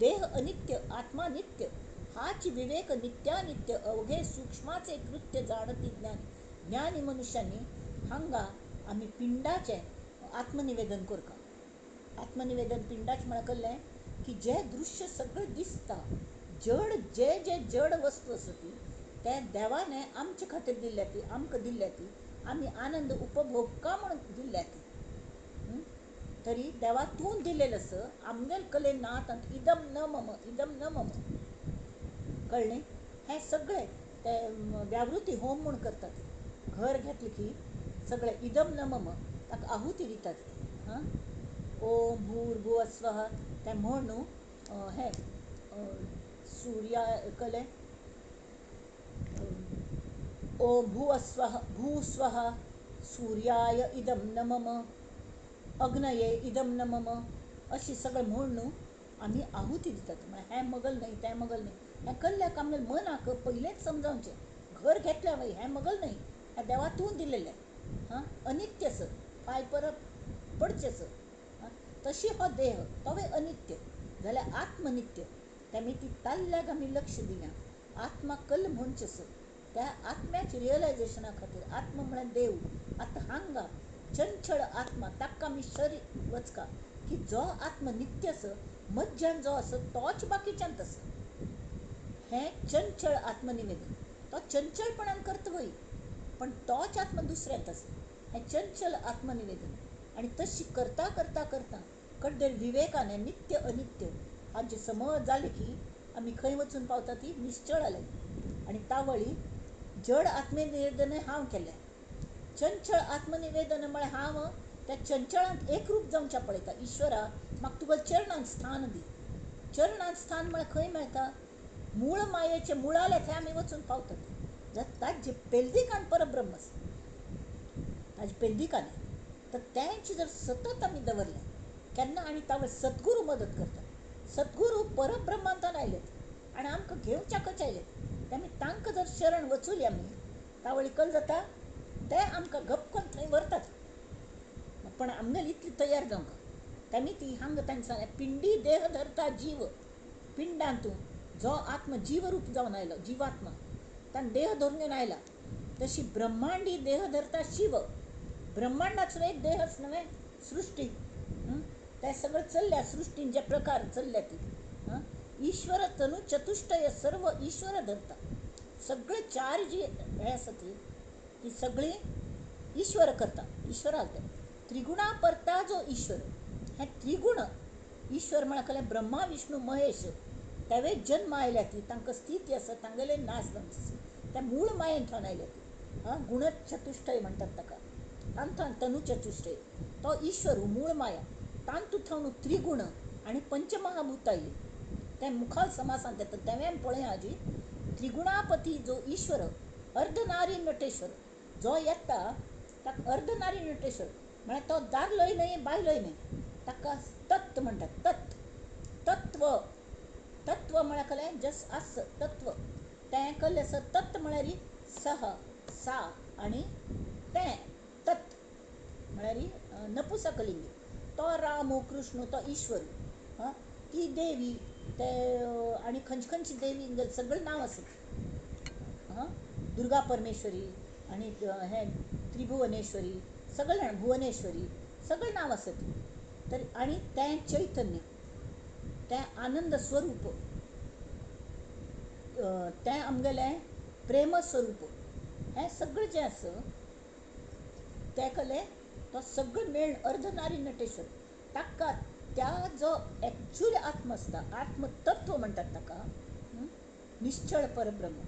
देह अनित्य आत्मा नित्य, हाच विवेक नित्यानित्य, अवघे सूक्ष्माचे कृत्य जाणती ज्ञानी. ज्ञानी मनुष्यांनी हांगा आमी पिंडाचें आत्मनिवेदन करता. आत्मनिवेदन पिंडाचें म्हळ्यार कसलें की जें दृश्य सगळें दिसता, जड जे जे जड वस्तू आसा ती ते देवाने आमचे खातीर दिल्ल्या ती, आमकां दिल्ल्या ती, आमी आनंद उपभोग का म्हूण दिल्ल्या ती. तरी देवा तूं दिलेलें आसा आमगेल कलेन ना तातूंत इदम न मम, इदम न मम. कळ्ळें? हें सगळें ते व्यावृती होम म्हूण करतात. घर घेतलें की सगळें इदम न मम ताका आहुती दितात. हां, ओम भूर्भुवः स्वः तें म्हूण न्हू हें सुर्या कलें ओम भुवः स्वः भूस्वः सूर्याय इदम न मम, अग्नये इदम न मम, अशी सगळें म्हूण न्हू आमी आहुती दितात. म्हळ्यार हें मगल न्हय तें मगल न्हय, हें कल्ल्याक आमगेलें मनाक पयलेंच समजावचें. घर घेतल्या वय हें मगल न्हय, हें देवा तूं दिलेलें. हां, अनित्य आसा, फाय परत पडचें आसा. हां, तशी हो देह तोवूय अनित्य जाल्यार आत्मनित्य. तेमी ती ताल्ल्याक आमी लक्ष दिना. आत्मा कल्ल म्हणचें आसा. त्या आत्म्याच्या रियलायजेशना खातीर आत्मा म्हळ्यार देव. आतां हांगा चंचळ आत्मा ताका आमी शरीर वचका की जो आत्मा नित्य आसा मज्जान जो आसा तोच बाकीच्यांत आसा. हें चंचळ आत्मनिवेदन. तो चंचळपणान करता वय पण तोच आत्मा दुसऱ्यांत आसा. हें चंचल आत्मनिवेदन. आनी तशी करता करता करता कड्डेर विवेकान हें नित्य अनित्य हांचे समज जालें की आमी खंय वचून पावता ती निश्चळ आले. आनी तावळी जड आत्मनिवेदनय हांव केलें. चंचळ आत्मनिवेदन म्हळ्यार हांव त्या चंचळांत एकरूप जावच्या पळयता. ईश्वरा म्हाका तुका चरणांत स्थान दी. चरणांत स्थान म्हळ्यार खंय मेळटा? मूळ मायेचे मुळाले थंय आमी वचून पावतात. ताजे पेलदिकान परब्रह्म आसा, ताजे पेलदिकान. तर तेंच जर सतत आमी दवरलें केन्ना आनी तावळ सद्गुरू मदत करता. सद्गुरू परब्रह्मांतान आयलेत आनी आमकां घेवच्याकच आयलेत. ते आमी तांकां जर शरण वचुली आमी तावळी कल जाता ते आमकां गपकन थंय व्हरतात. पण आमगेली इतली तयार जावंक तेमी ती हांगा तांणी सांगलें पिंडी देह धरता जीव. पिंडांतू जो आत्मा जीवरूप जावन आयलो जिवात्मा ताणें देह धरून घेवन आयला. तशी ब्रह्मांडी देह धरता शिव. ब्रह्मांडाचो एक देहच न्हय सृश्टी. ते सगळें चल्ल्या सृश्टीन जे प्रकार चल्ल्या ती. ईश्वर तनु चतुष्टय सर्व ईश्वर धरता. सगळे चार जी हे आसा ती ती सगळी ईश्वर करता. ईश्वराक ते त्रिगुणा परता जो ईश्वर. हें त्रिगुण ईश्वर म्हळ्यार कसलें? ब्रह्मा विष्णू महेश तेवे जन्म आयल्या ती तांकां स्थिती आसा तांगेले नाश जावचो आसा. त्या मूळ मायेन थंय आयल्या ती. हां, गुणचतुष्टय म्हणटात ताका. तांतून तनु चतुष्टय तो ईश्वर मूळ माया. तांतू थंय त्रिगुण आनी पंचमहाभूत आयली. तें मुखाल समासांत येता तेंवें आमी पळया आजी. त्रिगुणापती जो ईश्वर अर्धनारी नटेश्वर जो येता ताका अर्धनारी नटेश्वर म्हळ्यार तो दादलोय न्हय बायलोय न्हय. ताका तत्व म्हणटात. तत्व तत्व तत्व म्हळ्यार कसलें? जस आस तत्व. तें कसलें आसा? तत्व म्हळ्यार सह सा आनी तें तत्व म्हळ्यार नपुसकलिंगी. तो राम कृष्ण तो ईश्वर. हां, ती देवी ते आनी खंयची खंयची देवी सगळें नांव आसा. हां, दुर्गा परमेश्वरी आनी हें त्रिभुवनेश्वरी सगळें भुवनेश्वरी सगळें नांव आसा. तर आनी तें चैतन्य तें आनंद स्वरूप तें आमगेलें प्रेमस्वरूप हें सगळें जें आसा तें कसलें? तो सगळें मेळ अर्धनारी नटेश्वर. ताका त्या जो एक्चुअली आत्मा आसता आत्मतत्व म्हणटात ताका. निश्चळ परब्रह्म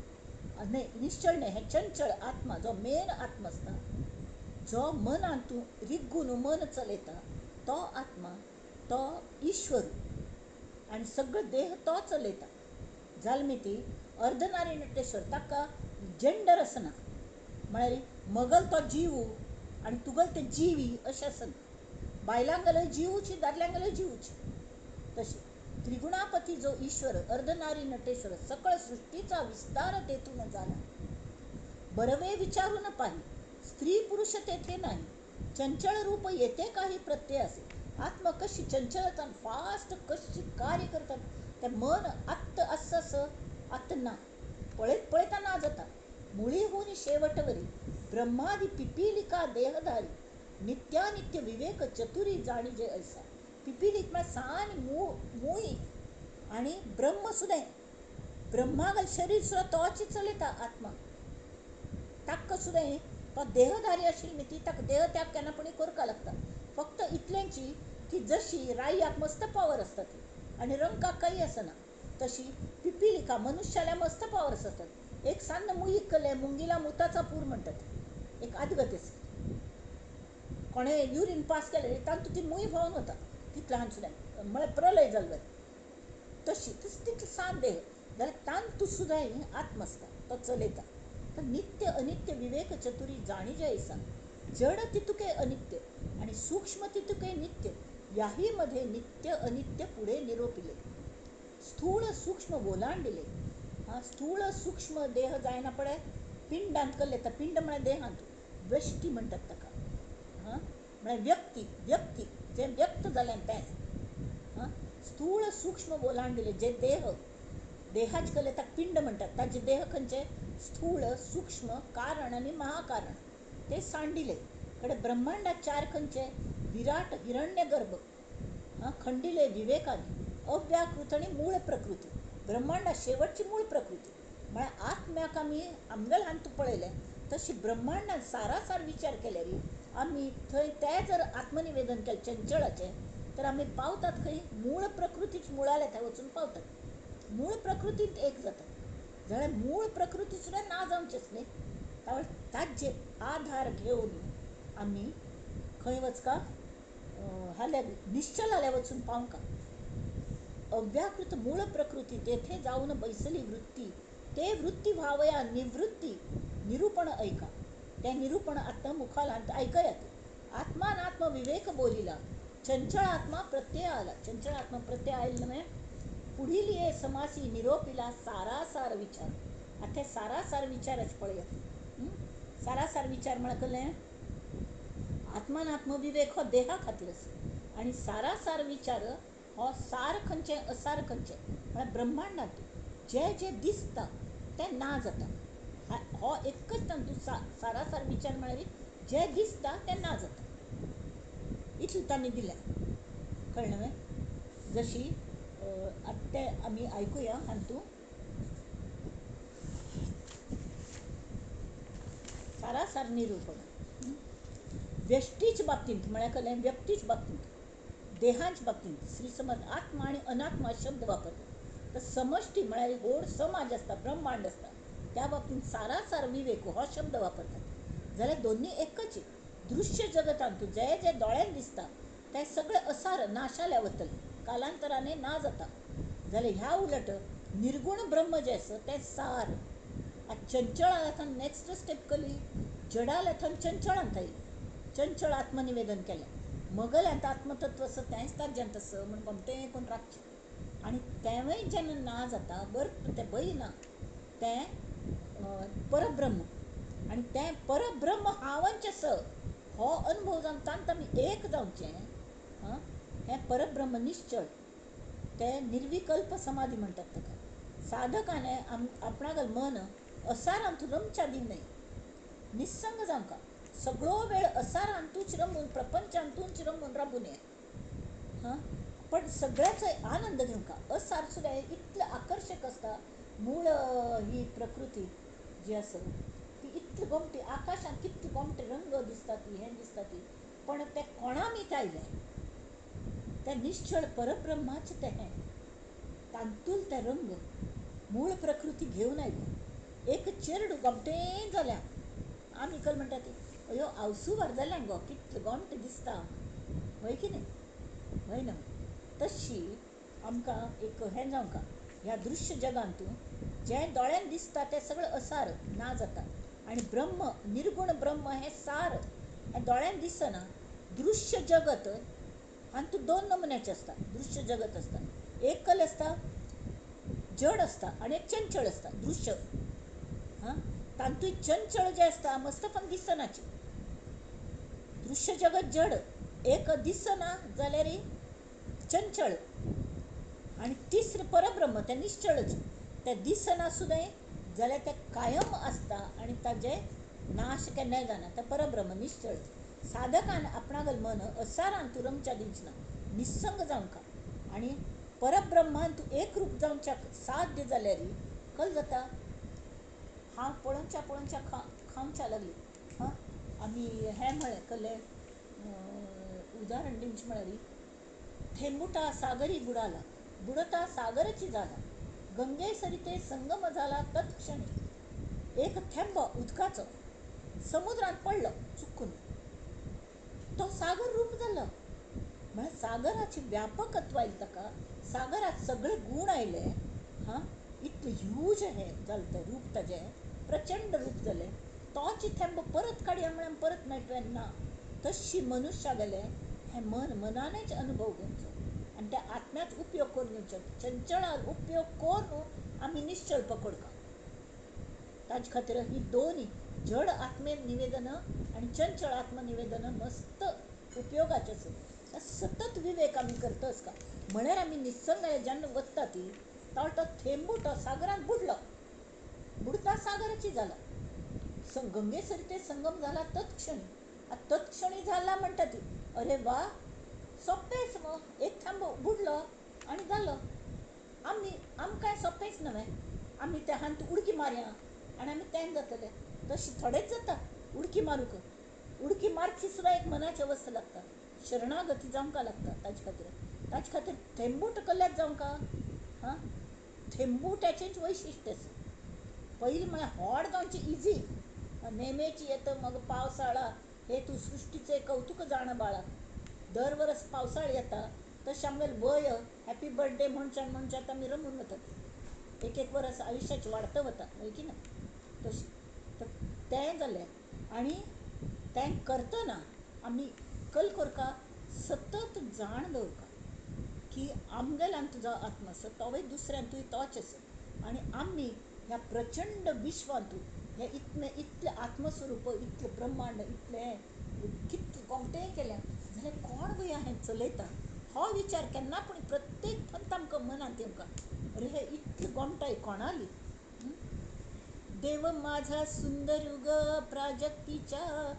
न्हय, निश्चळ न्हय, हें चंचळ आत्मा जो मेन आत्मा आसता जो मनांतू रिगून मन चलयता तो आत्मा तो ईश्वर आनी सगळो देह तो चलयता. जालें न्ही ती अर्धनारी नटेश्वर. ताका जेंडर आसना. म्हळ्यार मगल तो जीव आनी तुगल ते जिवी अशें आसना. बायलांगेलो जिवूची दादल्यांगेलो जिवूची. तशें त्रिगुणापती जो ईश्वर अर्धनारी नटेश्वर सकळ सृष्टीचा विस्तार तेथून झाला. बरवे विचारून पाही स्त्री पुरुष तेथे नाही. चंचळ रूप येते काही प्रत्यय असे. आत्मा कशी चंचलता फास्ट कशी कार्य करतात ते मन आत्त आस असं आत्त ना पळयत पळयता ना जाता. मुळीहून शेवटवरी ब्रह्मादी पिपीलिका देहधारी नित्यानित्य विवेक चतुरी जाणीजे ऐसा. पिपीलिक म्हळ्यार सान मुळी आनी ब्रह्म सुद्दां ब्रह्मागेलें शरीर सुद्दां तोच चलयता आत्मा. ताका सुद्दां तो तो देहधारी आशिल्ली ती ताका देहत्याग केन्ना पुणी करपाक लागता. फक्त इतलेंची की जशी राय्याक मस्त पावर आसता ती आनी रंकाक काही आसना, तशी पिपिलिका मनुष्याला मस्त पावर आसतात. एक सान्न मुयीक कले मुंगीला मुताचा पूर म्हणटात, एक आदगत आसा. कोणें युरीन पास केलें तातूंत ती मूय व्हांवन वता तितलें हांसुल्यान म्हळ्यार प्रलय जाल्लो. तशी तितलो सान देह जाल्यार तांतू सुद्दां आत्म आसता, तो चलयता. तर नित्य अनित्य विवेक चतुरी जाणीजे ऐसा, जड तितुके अनित्य आणि सूक्ष्म तितुके नित्य, याही मध्ये नित्य अनित्य पुढे निरोपिले. स्थूळ सूक्ष्म ओलांडिले. हा स्थूळ सूक्ष्म देह जायना पळय पिंडांत कल्ले, तर पिंड म्हळ्यार देहांत व्यष्टी म्हणटात ताका. हां म्हळ्यार व्यक्ती, व्यक्ती जें व्यक्त जालें तें. हां स्थूळ सूक्ष्म ओलांडिले जे देह देहाच कले ताका पिंड म्हणटात. ताजे देह खंयचे? स्थूळ सूक्ष्म कारण आनी महाकारण ते सांडिले. कडे ब्रह्मांडात चार खंयचे? विराट हिरण्यगर्भ, हां खंडिले विवेकाने, अव्याकृत आनी मूळ प्रकृती. ब्रह्मांडात शेवटची मूळ प्रकृती म्हळ्यार आत्म्याक आमी आमगेले हातूंत पळयलें तशी ब्रह्मांडान सारासार विचार केल्यार आमी थंय ते जर आत्मनिवेदन केलें चंचळाचें तर आमी पावतात खंय? मूळ प्रकृतीच मुळाल्या थंय वचून पावतात. मूळ प्रकृतींत एक जातात. जाल्यार मूळ प्रकृती सुद्दां ना जावचेच न्ही. ताजे आधार घेवन आमी खंय वचका? हाल्या निश्चल हाल्या वचून पावंका. अव्याकृत मूळ प्रकृती तेथे जाऊन बैसली वृत्ती, ते वृत्ती व्हावया निवृत्ती निरूपण ऐका. ते निरूपण आत्मा मुखाल ऐकयात. आत्मानात्म विवेक बोलिला, चंचळ आत्मा प्रत्यय आला. चंचळ आत्मा प्रत्यय आयल न्हय. पुढील ये समासी निरोपिला सारासार विचार. आतां सारासार विचारच पळयात. सारासार विचार म्हळ्यार कसलें? आत्मानात्म विवेक हो देहा खातीर आसा आनी सारासार विचार हो सार खंयचें असार खंयचें म्हळ्यार ब्रह्मांडांत जें जें दिसता तें ना जाता. हो एकच तातूंत सारासार विचार म्हळ्यार जें दिसता तें ना जाता, इतलें तांणी दिलें. कळ्ळें न्हय? जशी आतां तें आमी आयकुया हातूंत सारासार निरूपण. व्यष्टीच बाबतींत म्हळ्यार कसलें? व्यक्तीच बाबतींत, देहांच बाबतींत श्री समर्थ आत्मा आनी अनात्मा शब्द वापरतात. तर समष्टी म्हळ्यार व्हड समाज आसता, ब्रह्मांड आसता, त्या बाबतींत सारासार विवेक हो शब्द वापरतात. जाल्यार दोन्ही एकच. दृश्य जगतांत जे जे दोळ्यान दिसता ते सगळे असार नाशाल्या वतले, कालांतराने ना जाता. जाल्यार ह्या उलट निर्गुण ब्रह्म जें आसा तें सार. आतां चंचळांतल्यान नॅक्स्ट स्टेप कली, जडाल्यांतल्यान चंचळांत आयलें, चंचळ आत्मनिवेदन केलें. मगल्यांत आत्मतत्व आसा तेंच ताज्यांत आसा म्हूण गोमटें करून राखचें. आनी तेंवूय जेन्ना ना जाता, बरें तें बय ना, तें परब्रह्म. आनी तें परब्रह्म हांवच आसा हो अनुभव जावन तांत आमी एक जावचें. हां हें परब्रह्म निश्चळ, तें निर्विकल्प समाधी म्हणटात ताका. साधकाने आपणागेलें मन असारांत रमच्या दिवं नये, निस्संग जावंका. सगळो वेळ असारांतूच रमून प्रपंचांतूच रमून राबूं नये. हां पण सगळ्याचो आनंद घेवंका. असार सुद्दां इतलें आकर्शक आसता. मूळ ही प्रकृती जी आसा ती इतली गोमटी, आकाशांत कितले गोमटे रंग दिसता ती, हें दिसता ती, पण तें कोणा मीत आयलें? तें निश्चळ परब्रह्माचें तें हें तांतूल तें रंग मूळ प्रकृती घेवन आयलें. एक चेरडू गोमटें जाल्या आमी कल म्हणटा ती अयो आवसुवार जाल्या गो, कितलें गोमटें दिसता, हय की न्ही? हय न्हय? तशी आमकां एक हें जावंका ह्या दृश्य जगांत जें दोळ्यान दिसता तें सगळें असार ना जाता आनी ब्रह्म निर्गुण ब्रह्म हें सार हें दोळ्यान दिसना. दृश्य जगत हातूंत दोन नमुन्याचें आसता. दृश्य जगत आसता, एक कल आसता जड आसता आनी एक चंचळ आसता दृश्य. हां तातूंत चंचळ जें आसता मस्तपण दिसनाचें. दृश्य जगत जड एक दिसना जाल्यार चंचळ, आनी तिसरें परब्रह्म तें निश्चळच, तें दिसना सुद्दां जाल्यार तें कायम आसता आनी ताजें नाश केन्नाय जायना. तें परब्रह्म निश्चळ. साधकान आपणागेलें मन असारांत रमच्या दिवचें ना, निस्संग जावंका आनी परब्रह्मांत एकरूप जावच्याक साध्य जाल्यार कल जाता. हांव पळोवच्या पळोवच्या खावच्या लागली. हां आमी हें म्हळें कसलें उदाहरण दिवचें म्हळ्यार थेंबुटा सागरी बुडाला बुडता सागरची जाला गंगे सरिते संगम जाला तत्क्षणी. एक थेंबो उदकाचो समुद्रांत पडलो चुकून, तो सागर रूप जालो. म्हळ्यार सागराची व्यापकत्व आयलें ताका, सागरात सगळे गूण आयले. हां, इतलें ह्यूज हें जालें तें रूप ताजें, प्रचंड रूप जालें. तोच थेंबो परत काडया म्हळ्यार परत मेळटलें ना. तशी मनुष्या गेलें हें मन मनानेच अनुभव घेवचो आनी त्या आत्म्याच उपयोग करून घेवचो. चंचळार उपयोग करून आमी निश्चल पकडका. ताजे खातीर ही दोनूय जड आत्मे निवेदन आनी चंचळ आत्मनिवेदन मस्त उपयोगाचें आसा. सतत विवेक आमी करतच का म्हळ्यार आमी निसंग जेन्ना वता ती तो तो थेंबू तो सागरांत बुडलो, बुडता सागराची जाला, गंगे सरिते संगम जाला तत्क्षणी. तत्क्षणी जाला म्हणटा ती, अरे वा सोंपेंच मग, एक थेंबो बुडलो आनी जालो. आमी आमकां सोंपेंच न्हय, आमी त्या हांत उडकी मारया आनी आमी तें जातले. तशी थोडेच जाता उडकी मारूंक, उडकी मारची सुद्दां एक मनाची अवस्था लागता, शरणागती जावंक लागता. ताजे खातीर ताजे खातीर थेंबूट कल्यात जावंक. हां, थेंबूटाचेंच वैशिश्ट्य आसा. पयलीं म्हळ्यार व्हड जावचें इजी, नेमेची येता मग पावसाळा हे तूं सृश्टीचें कौतुक जाण बाळा. दर वर्स पावसाळ येता तशें आमगेलें वय हॅपी बर्थडे म्हणच्यान म्हणच्यान आमी रमून वतात. एक एक वर्स आयुश्याचें वाडत वता, हय की ना? तशें तर तें जालें. आनी तें करतना आमी कल करका, सतत जाण दवरका की आमगेल्यान तुजो आत्मा आसा तोवूय दुसऱ्यान तोच आसा. आनी आमी ह्या प्रचंड विश्वांतू हे इतलें इतलें आत्मस्वरूप, इतलें ब्रह्मांड, इतलें कितलें गोमटेंय केलें जाल्यार कोण गो हें चलयता हो विचार केन्ना पूण प्रत्येक पंत आमकां मनांत येवंक. अरे हे इतलें गोमटाय कोणाली? देव माझा सुंदर ग प्राजक्तीच्या,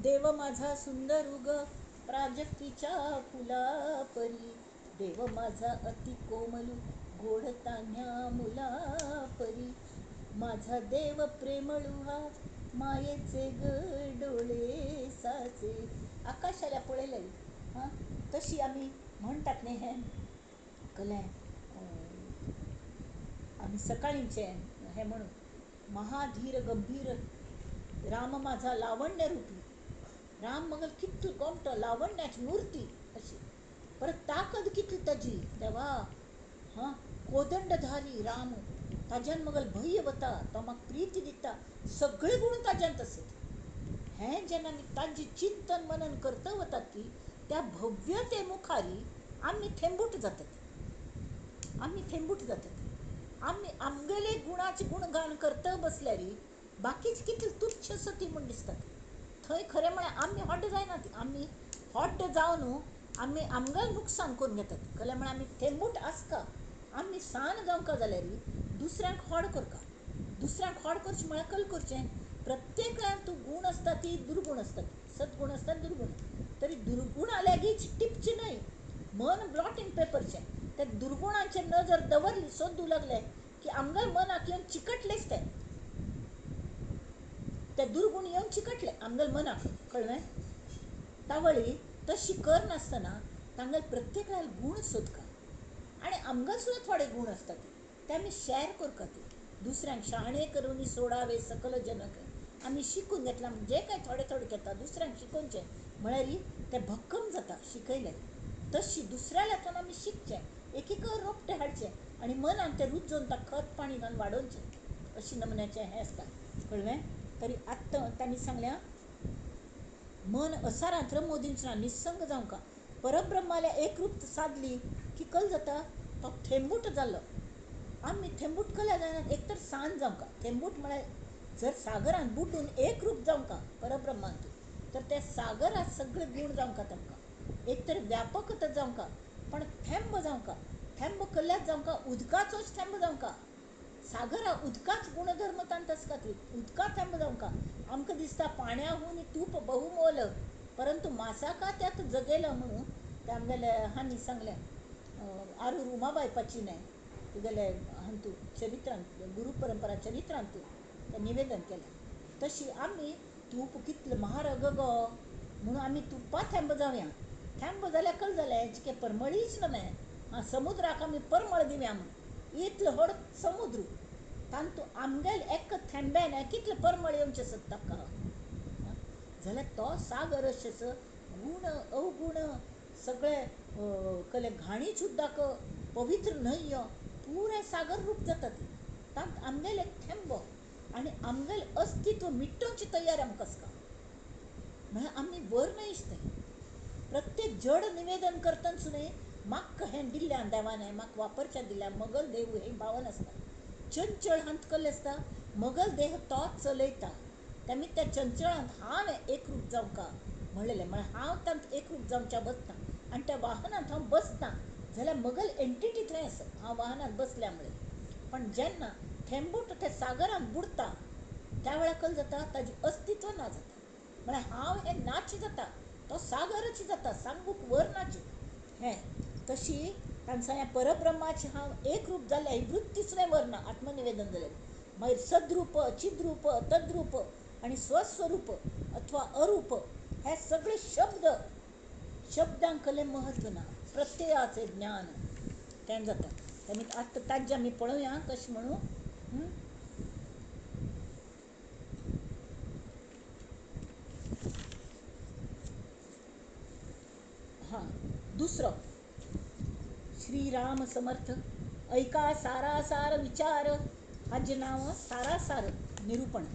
देव माझा सुंदर ग प्राजक्तीच्या फुलापरी, देव माझा अति कोमलू गोड तान्ह्या मुलापरी, माझा देव प्रेमळू हा मायेचे ग डोळे साचे. आकाशाला पळयलें हां, तशी आमी म्हणटात न्ही हें कलें आमी सकाळींचें हें म्हणून महाधीर गंभीर राम माझा लावण्य रुपी. राम मगल कितलो गोमटो, लावण्याची मूर्ती अशी, परत ताकद कितली ताजी देवा. हां, कोदंडधारी राम, ताज्यान मगल भंय वता, तो म्हाका प्रिती दिता, सगळे गुण ताज्यांत आसत. हें जेन्ना आमी ताजें चिंतन मनन करता वतात ती त्या भव्यते मुखारी आमी थेंबूट जातात, आमी थेंबूट जातात. आमी आमगेले गुणाचें गुणगान करता बसल्यार बाकीच कितले तुच्छ आसा ती म्हूण दिसतात. थंय खरें म्हळ्यार आमी हॉट जायना, आमी हॉट जावन आमी आमगेलें नुकसान करून घेतात. खरें म्हळ्यार आमी थेंबूट आसका, आमी सान जावंक जाल्यार दुसऱ्यांक होड करका. दुसऱ्यांक होड करचें म्हळ्यार कल करचें, प्रत्येकान तूं गूण आसता ती दुर्गूण आसता, सद्गुण आसता दुर्गूण. तरी दुर्गुणा लागींच टिपचें न्हय, मन ब्लॉटिंग पेपरचें. त्या दुर्गुणांचेर नजर दवरली सोदूं लागले की आमगेल्या मनाक येवन चिकटलेच ते, ते दुर्गुण येवन चिकटले आमगेल्या मनाक, कळ्ळें? तावळी तशी कर नासतना तांगेले प्रत्येकाक गूण सोदका. आनी आमगेले सुद्दां थोडे गूण आसतात ते आमी शॅर करका. ती दुसऱ्यांक शाणे करून सोडावे सकल जनक. आमी शिकून घेतलां जे काय थोडे थोडे घेता दुसऱ्यांक शिकोवचें म्हळ्यार तें भक्कम जाता शिकयलें. तशी दुसऱ्याल्यातून आमी शिकचें, एक एक रोपटें हाडचें आनी मनान तें रुजोवन ताका खत पाणी घालून वाडोवचें, अशी नमुन्याचें हें आसता, कळ्ळें? तरी आत्तां तांणी सांगल्या मन असारांत रमो दिवचें ना, निसंग जावंक. परब्रह्माल्या एकरूप सादली की कल जाता तो थेंबूट जालो. आमी थेंबूट कल्या जायना, एक तर सान जावंक. थेंबूट म्हळ्यार जर सागरान बुडून एकरूप जावंक परब्रह्मांत, तर त्या सागरात सगळे गूण जावंक तांकां. एक तर व्यापकता जावंक, पण थेंब जावंक. थेंब कल्याच जावंक, उदकाचोच थेंब जावंक. सागरा उदकाच गुणधर्म तांत आसता, उदका थेंब जावंक. आमकां दिसता पाण्याहून तूप बहुमोल, परंतु मासाका त्यात जगेल म्हणून ते आमगेले हांणी सांगलें. आरूर उमाबायपाची न्हय तुगेले हांतू चरित्रांत, गुरु परंपरा चरित्रांत तें निवेदन केलें. तशी आमी तूप कितलें म्हारग गो म्हणून आमी तुप्पा थेंब जावया. थेंब जाल्यार कल जालें हें परमळीच न्हय. आं, समुद्राक आमी परमळ दिवया म्हूण. इतलो व्हड समुद्र तातूंत आमगेले एक थेंब्यान कितलें परमळ येवचें आसत ताका. जाल्यार तो सागर अशेंच गूण अवगूण सगळे कले घाणी सुद्दां पवित्र न्हय, पुराय सागर रूप जाता ती. तातूंत आमगेले एक थेंबो आनी आमगेलें अस्तित्व मिटोवची तयार आमकां आसता. म्हळ्यार आमी वर न्हय तें. प्रत्येक जड निवेदन करतना सुद्दां म्हाका हें दिल्ल्यान देवान म्हाका वापरच्या दिल्या मगल देव ही भावना आसता. चंचळ हांत कसलें आसता, मगल देह तोच चलयता. तेमी त्या चंचळांत हांव एकरूप जावंका म्हणलेलें, म्हळ्यार हांव तांत एकरूप जावच्या बसता आनी त्या वाहनांत हांव बसता जाल्यार मगल एंटिटी थंय आसा, हांव वाहनांत बसल्या म्हणलें. पण जेन्ना थेंबूट त्या सागरांत बुडटा त्या वेळार कल जाता ताजें अस्तित्व ना जाता. म्हळ्यार हांव हें नाच जाता, तो सागरच जाता, सांगूक वर नाच हें. तशी तांचा ह्या परब्रह्माचें हांव एकरूप जालें ही वृत्तीच सुद्दां वर ना, आत्मनिवेदन जालें. मागीर सद्रूप, चिद्रूप, तद्रूप आनी स्वस्वरूप अथवा अरूप हे सगळे शब्द, शब्दांक कसलें म्हत्व ना, प्रत्ययाचें ज्ञान तें जाता. आनी आतां ताजें आमी पळोवया कशें म्हणून. हां, दुसरो श्रीराम समर्थ. ऐका सारासार विचार, हाजें नांव सारासार निरुपण.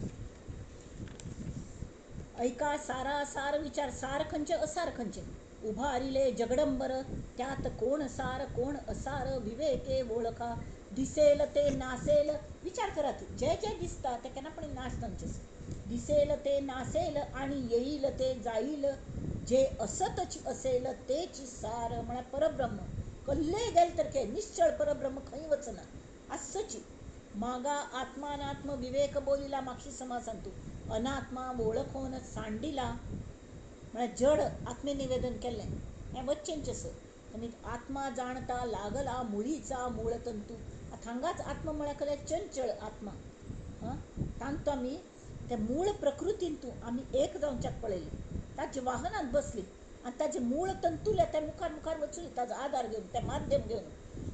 ऐका सारासार विचार, सार खंयचें असार खंयचें, उभारिले जगडंबर त्यात कोण सार कोण असार विवेके वळखा, दिसेल ते नासेल. विचार करात, जे जे दिसता ते केन्ना पण नाश जावचें. दिसेल ते नासेल आणि येईल ते जाईल, जे असतच असेल तेच सार. म्हळ्यार परब्रह्म कल्ले गेले तर के निश्चळ परब्रह्म खंय वचना आसची. मागा आत्मानात्म विवेक बोलिला मागशी समासांतू, अनात्मा वळखून सांडिला. म्हळ्यार जड आत्मनिवेदन केल्लें हें वच्चेंच आसा. आनी आत्मा जाणता लागला मुळीचा मूळ तंतू. आतां हांगाच आत्मा म्हळ्यार कसलें चंचळ आत्मा. हां, तांतू आमी ते मूळ प्रकृतींतू आमी एक जावच्याक पळयलें, ताजे वाहनांत बसली आनी ताजे मूळ तंतुले त्या मुखार मुखार वचून ताजो आदार घेवन तें माध्यम घेवन.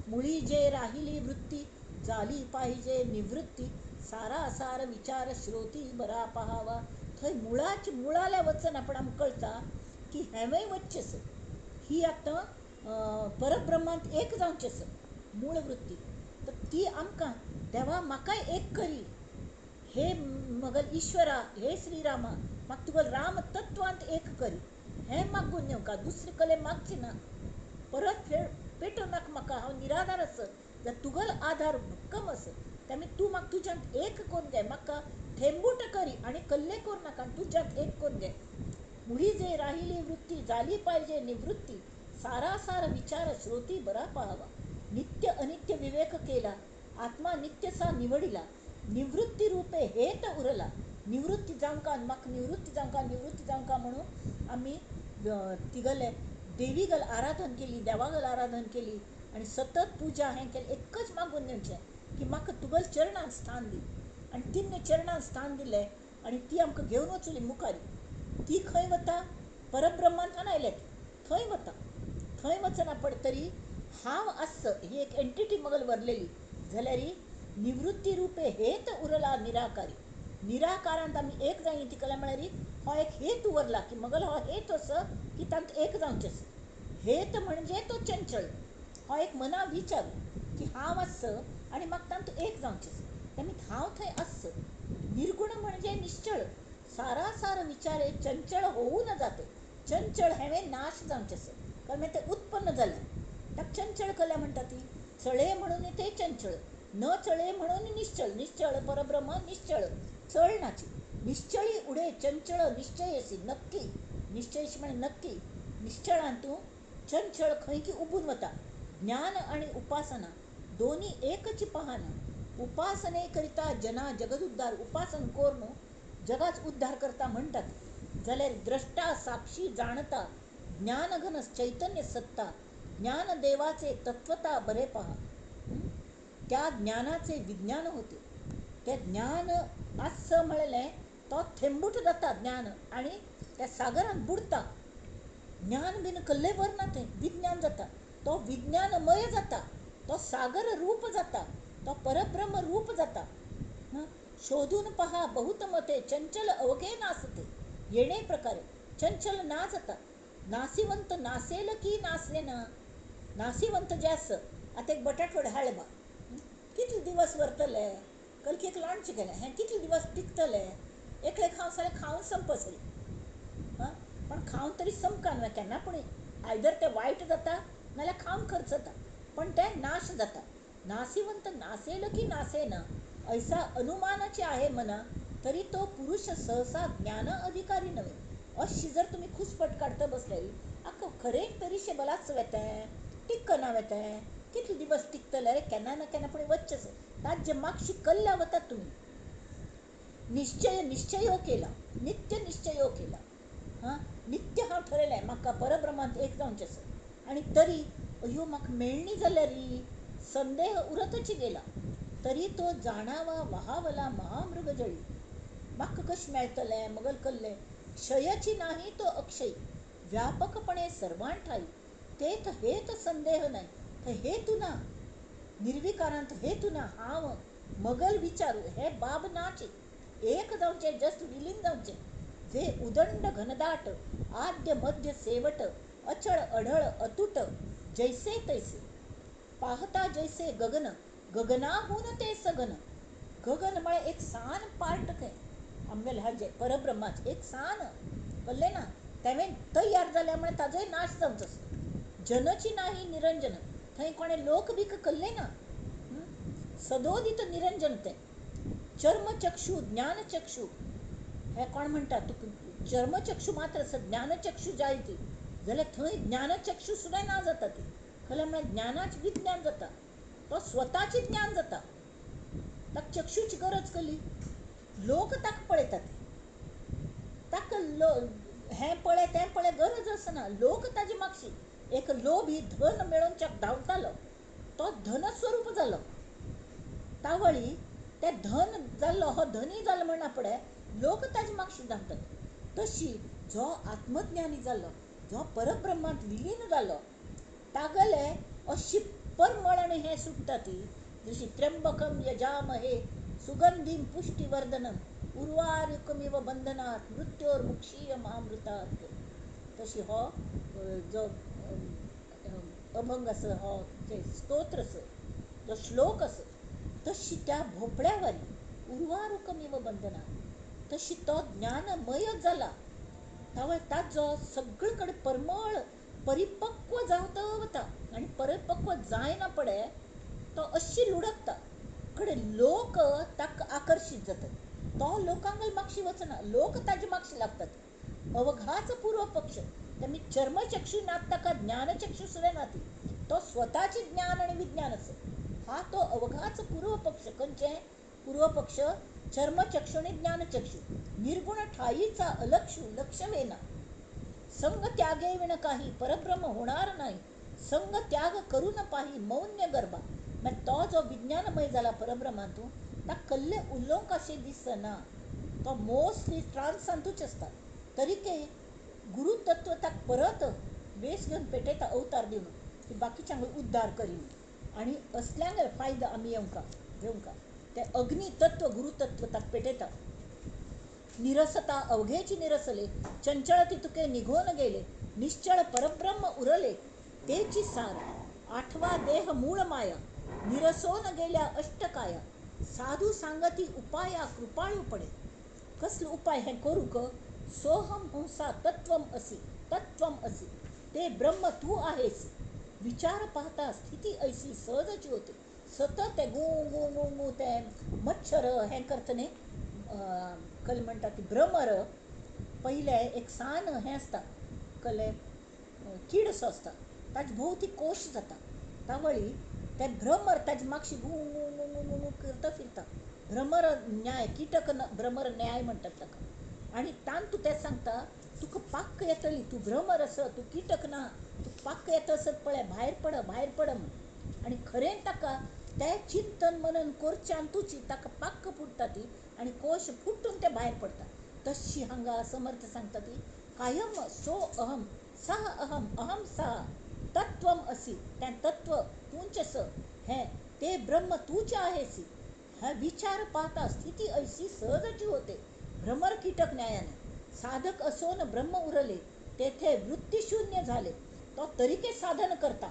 मुळी जे राहिली वृत्ती जाली पाहिजे निवृत्ती, सारासार विचार श्रोती बरा पहावा. थंय मुळाच मुळाल्या वचना पण आमकां कळटा की हेंवूय वच्चें आसा. ही आतां परब्रह्मांत एक जावचें आसा मूळ वृत्ती. तर ती आमकां देवा म्हाकाय एक करी, हे मगल ईश्वरा, हे श्रीरामा, म्हाका तुगेलो राम तत्वांत एक करी, हें मागून नेवका, दुसरे कले मागचें ना. परत पेटोवं नाका म्हाका, हांव निराधार आसा, जाल्यार तुगेलो आधार भक्कम आसा, त्यामुळे तूं म्हाका तुज्यांत एक करून घे, म्हाका थेंबूट करी आनी कल्ले करूं नाका, तुज्यांत एक करून घे. मुळी जे राहिली वृत्ती जाली पाहिजे निवृत्ती, सारासार विचार श्रोती बरा पहावा. नित्य अनित्य विवेक केला, आत्मा नित्यसा निवडिला, निवृत्ती रूपे हेत उरला. निवृत्ती जावंका म्हाका, निवृत्ती जावंका, निवृत्ती जावंका म्हणून आमी तिगले देवी गल आराधन केली, देवा गल आराधन केली आनी सतत पुजा हें केलें. एकच मागून दिवचें की म्हाका तुगेल्या चरणांत स्थान दी. आनी तिन्ने चरणांत स्थान दिलें आनी ती आमकां घेवन वचली मुखार. ती खंय वता, परब्रह्मांतल्यान आयल्या ती थंय वता. थंय वचना पड तरी हांव आस ही एक एंटिटी मगल वरलेली जाल्यार निवृत्ती रूपे हेत उरला निराकारी. निराकारांत आमी एक जाय ती कला म्हळ्यार हो एक हेत उरला की मगल हो हेत असो की तांत एक जावचें आसा. हेत म्हणजे तो चंचळ, हो एक मना विचार की हांव आस आनी म्हाका तांतूंत एक जावचें आसा, तेमी हांव थंय आस. निर्गुण म्हणजे निश्चळ, सारासार विचार चंचळ होऊ न जाते. चंचळ हें नाश जावचें आसा, कारण तें उत्पन्न जालें ताका चंचळ कला म्हणटा ती. चळे म्हणून ते चंचळ, न चळे म्हणून निश्चळ. निश्चळ परब्रह्म निश्चळ, चळ नाची. निश्चळी उडे चंचळ निश्चयसी नक्की. निश्चयशी म्हणजे नक्की. निश्चळांतू चंचळ खंय की उबून वता. ज्ञान आनी उपासना दोनी एकच पहाना. उपासने करिता जना जगदुद्धार, उपासन करून जगाच उद्धार करता म्हणटात. जाल्यार द्रष्टा साक्षी जाणता, ज्ञानघन चैतन्य सत्ता, ज्ञानदेवाचे तत्वता बरे पहा. त्या ज्ञानाचे विज्ञान होते. ते ज्ञान आस म्हणलें तो थेंबूट जाता ज्ञान आनी त्या सागरान बुडता. ज्ञान बीन कल्ले ना तें विज्ञान जाता, तो विज्ञानमय जाता, तो सागर रूप जाता, तो परब्रह्म रूप जाता. शोधून पहा बहुत मते चंचल अवघे नासते. येणे प्रकारे चंचल ना जाता. नासिवंत नासेल की नासले ना. नासिवंत जे आस आतां एक बटाटवडे हाडले बा, कितले दिवस व्हरतले, कलकी एक लोणचें केलें, हें कितले दिवस टिकतले, एकले खावन जाल्यार खावन संपसरी. हां, पण खावन तरी संपका न्हय केन्ना, पूण आयदर तें वायट जाता नाल्यार खावन खर्च जाता, पण तें नाश जाता. नासिवंत नासेल की नासे ना ऐसा अनुमानाची आहे मना, तरी तो पुरुष सहसा ज्ञान अधिकारी नव्हे. अशी जर तुमी खुसपट काडता बसल्यारी आक्को खरें तरीशें बलाच वेतें टिकना वेतें, कितले दिवस टिकतले, अरे केन्ना ना केन्ना पूण वचचें. ताजे मागशी कल्ल्या वतात तुमी. निश्चय निश्चयो केला, नित्य निश्चयो केला. हां, नित्य हांव ठरयलें म्हाका परब्रह्मांत एक जावचें आसा, आनी तरी अयो म्हाका मेळणी जाल्यार संदेह उरतच गेला, तरी तो जाणावा वहावला महामृगजळी. म्हाका कशें मेळटलें मगल कल्लें, क्षयची नाही तो अक्षय, व्यापकपणे सर्वां ठाई, तेत हेत संदेह नाही. थंय हेतू ना, निर्विकारांत हेतू ना. हांव मगल विचारू हे बाब नाची, एक जावचें, जस्ट विलीन जावचें. जे उदंड घनदाट आद्य मध्य सेवट अचळ अढळ अतूट जैसे तैसे, पाहता जैसे गगन गगनाहून ते सगन. गगन म्हळ्यार एक सान पार्ट खंय आमगेलें हाजें परब्रह्माचें एक सान कळ्ळें ना, तेवें तयार जाल्या म्हळ्यार ताजोय नाश जावचो आसता. जनची नाही निरंजन, थंय कोणें लोक बीक कल्लें ना, सदोदित निरंजन तें. चर्मचक्षु ज्ञानचक्षु हे कोण म्हणटा, तुका चर्मचक्षु मात्र आसा, ज्ञानचक्षु जाय ती जाल्यार थंय ज्ञानचक्षु सुद्दां ना जाता ती. खरें म्हळ्यार ज्ञानाचें विज्ञान जाता, तो स्वताचें ज्ञान जाता, ताका चक्षुची गरज कसली. लोक ताका पळयतात, ताका हें पळय तें पळय गरज आसना, लोक ताजे मागशी. एक लोभी धन मेळोवच्याक धांवतालो, तो धनस्वरूप जालो. तावळी तें धन जाल्लो हो धनी जालो म्हणना पळय, लोक ताजे मागशी धांवतात. तशी जो आत्मज्ञानी जालो, जो परब्रह्मांत विलीन जालो, तागेले अशी परमळ आनी हें सुट्टा ती, जशी त्र्यंबकम यजामहे सुगंधीम पुष्टिवर्धनम उर्वारुकमिव बंधनात मृत्योर्मुक्षीय मामृतात. तशी हो जो अभंग आसा, हो जे स्तोत्र आसा, जो श्लोक आसा, तशी त्या भोपळ्यावरी उर्वारुकमिव बंधनात, तशी तो ज्ञानमय जाला. तावळ ताजो सगळे कडेन परमळ परिपक्व जावत वता, आनी परिपक्व जायना पडे तो अशी लुडकता कडेन लोक ताका आकर्शीत जातात. तो लोकांक मागशी वचना, लोक ताजे मागशी लागतात. अवघाच पूर्व पक्ष तेमी चर्मचक्षु नात ताका ज्ञानचक्षु सुद्दां नाती, तो स्वताचे ज्ञान आनी विज्ञान आसा. हा तो अवघाच पूर्व पक्ष. खंयचें पूर्व पक्ष? चर्मचक्षु आनी ज्ञानचक्षु. निर्गुण ठाईचा अलक्षु लक्ष वेना, संग त्यागे विण काही परब्रह्म होणार नाही, संग त्याग करू न पाही मौन्य गर्भा. मागीर तो जो विज्ञानमय जाला परब्रह्मांतू, ताका कल्ले उलोवंक अशें दिसना, तो मोस्टली ट्रान्सांतूच आसता. तरीके गुरुतत्व ताका परत वेस घेवन पेटयता, अवतार दिवन की बाकीच्यांक उद्धार करीन, आनी असल्यांक फायदो आमी येवंका घेवंका. तें अग्नितत्व गुरुतत्व ताका पेटयता. निरसता अवघेची निरसले, चंचळ तितुके निघोन गेले, निश्चळ परब्रह्म उरले तेची सार. आठवा देह मूळ माया, निरसोन गेल्या अष्टकाया, साधू सांगती उपाया कृपाळूपणे. कसलो उपाय हें करूंक? सोहम हंसा तत्वम असी, तत्वम असी, ते ब्रह्म तू आहेस. विचार पाहता स्थिती ऐसी सहजची होते. सतत ते गू गू गू गू ते मच्छर हें करता न्ही, कल म्हणटा ती भ्रमर. पयलें एक सान हें आसता, कले कीड असो आसता, ताजे भोंवती कोश जाता. तावळी ते भ्रमर ताजे मागशी गू गू गू गू गू करता फिरता. भ्रमर न्याय, कीटक भ्रमर न्याय म्हणटात ताका. आनी तांतू तें सांगता, तुका पाक्क येतली, तूं भ्रमर आस, तूं कीटक ना, तुका पाक्क येता आसत पळय, भायर पड भायर पड म्हूण. आनी खरें ताका तें चिंतन मनन करच्यान तुजी ताका पाक्क फुट्टा ती, आनी कोश फुटून ते भायर पडटा. तशी हांगा समर्थ सांगता ती कायम सो अहम सह अहम अहम सह तत्वम असी, तें तत्व तूंच आस, हें ते ब्रह्म तूच आहेसी. हा विचार पाहता स्थिती ऐसी सहजची होते भ्रमर कीटक न्यायाने. साधक असोन ब्रह्म उरले तेथे वृत्तीशून्य झाले. तो तरीके साधन करता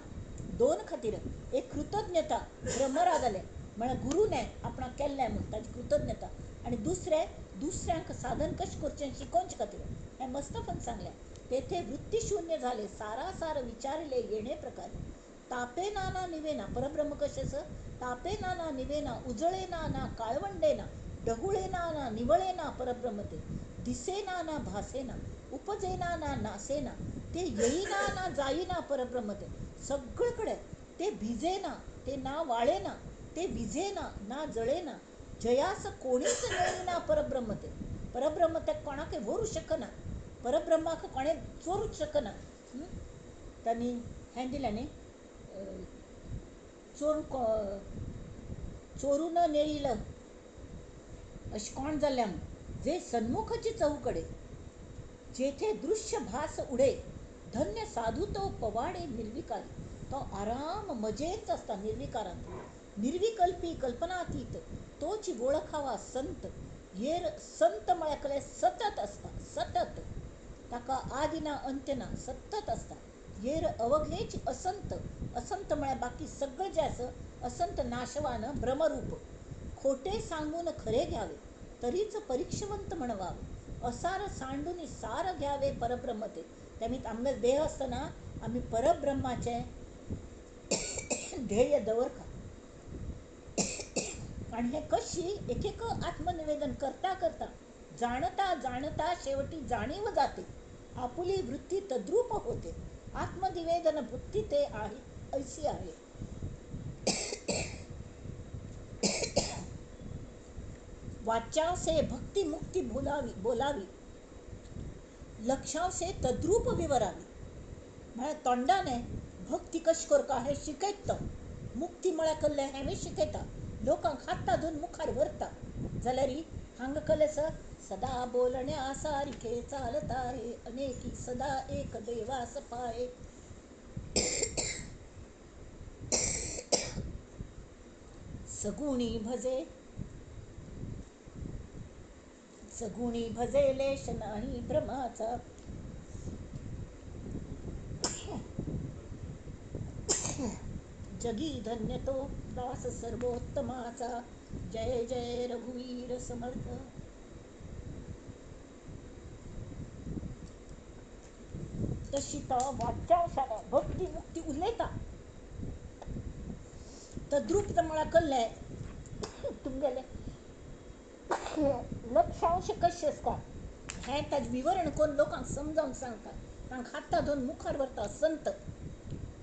दोन खातीर, एक कृतज्ञता भ्रमरा जाले म्हळ्यार गुरूने आपणाक केल्लें म्हूण ताजी कृतज्ञता, आनी दुसरें दुसऱ्यांक साधन कशें करचें शिकोवचे खातीर. हें मस्तफन सांगलें. तेथे वृत्तीशून्य झाले सारासार विचारले येणे प्रकारे. तापे नाना निवेना, परब्रह्म कशें आसा, तापे नाना निवेना उजळे ना काळवंडे ना डहुळे ना निवळे ना परब्रह्म ते, दिसे ना ना भासेना उपजेना ना नासेना ते, येईना ना जाईना परब्रह्म ते. सगळीकडे ते भिजेना ते ना वाळेना ते, विजेना ना जळेना जयास कोणीच नेईना परब्रह्म ते. परब्रह्म ते कोणाकय व्हरूंक शकना, परब्रह्माक कोणें चोरूंक शकना. तांणी हें दिलें न्ही, चोरून नेईल अशें कोण जाल्लें म्हूण. जे सन्मुखची चौकडे जेथे दृश्य भास उडे धन्य साधू तो पवाडे निर्विकारी. तो आराम मजेंत आसता निर्विकारांत, निर्विकल्पी कल्पनातीत तोची वळखावा संत. येर संत म्हळ्यार कडेन सतत आसता, सतत ताका आदी ना अंत्य ना, सतत आसता. येर अवघेच असंत, असंत म्हळ्यार बाकी सगळें जें आसा असंत नाशवान भ्रमरूप. खोटे सांगून खरे घ्यावे तरीच परीक्षवंत म्हणवावे, असार सांडून सार घ्यावे परब्रह्म ते. तेमी आमगेलो देह आसतना आमी परब्रह्माचें ध्येय दवरता आनी हें कशी एक एक आत्मनिवेदन करता करता जाणता जाणता शेवटी जाणीव जाते, आपुली वृत्ती तद्रूप होते. आत्मनिवेदन वृत्ती ते आहे ऐसी आहे. वाच्यांसे भक्ती मुक्ती बोलावी बोलावी लक्षांसे तद्रूप विवरावी. म्हळ्यार तोंडाने भक्ती कशी करता हें शिकयता तो, मुक्ती म्हळ्यार कसलें हेंवूय शिकयता, लोकांक हाता धरून मुखार व्हरता. जाल्यार हांगा कसलें आसा, सदा बोलण्या सारखे चालता रे अनेकी सदा एक देवास पाये. सगुणी भजे सगुणी भजे लेश नाही भ्रमाचा. जगी धन्य तो दास सर्वोत्तमाचा. जय जय रघुवीर समर्थ. तशी तो वाच्यांशाने भक्ती मुक्ती उलयता तद्रूप म्हळ्यार कसलें तुमगेलें लक्षांश कशें आसता हें ताजें विवरण करून लोकांक समजावन सांगता, तांकां हाता धरून मुखार व्हरता संत.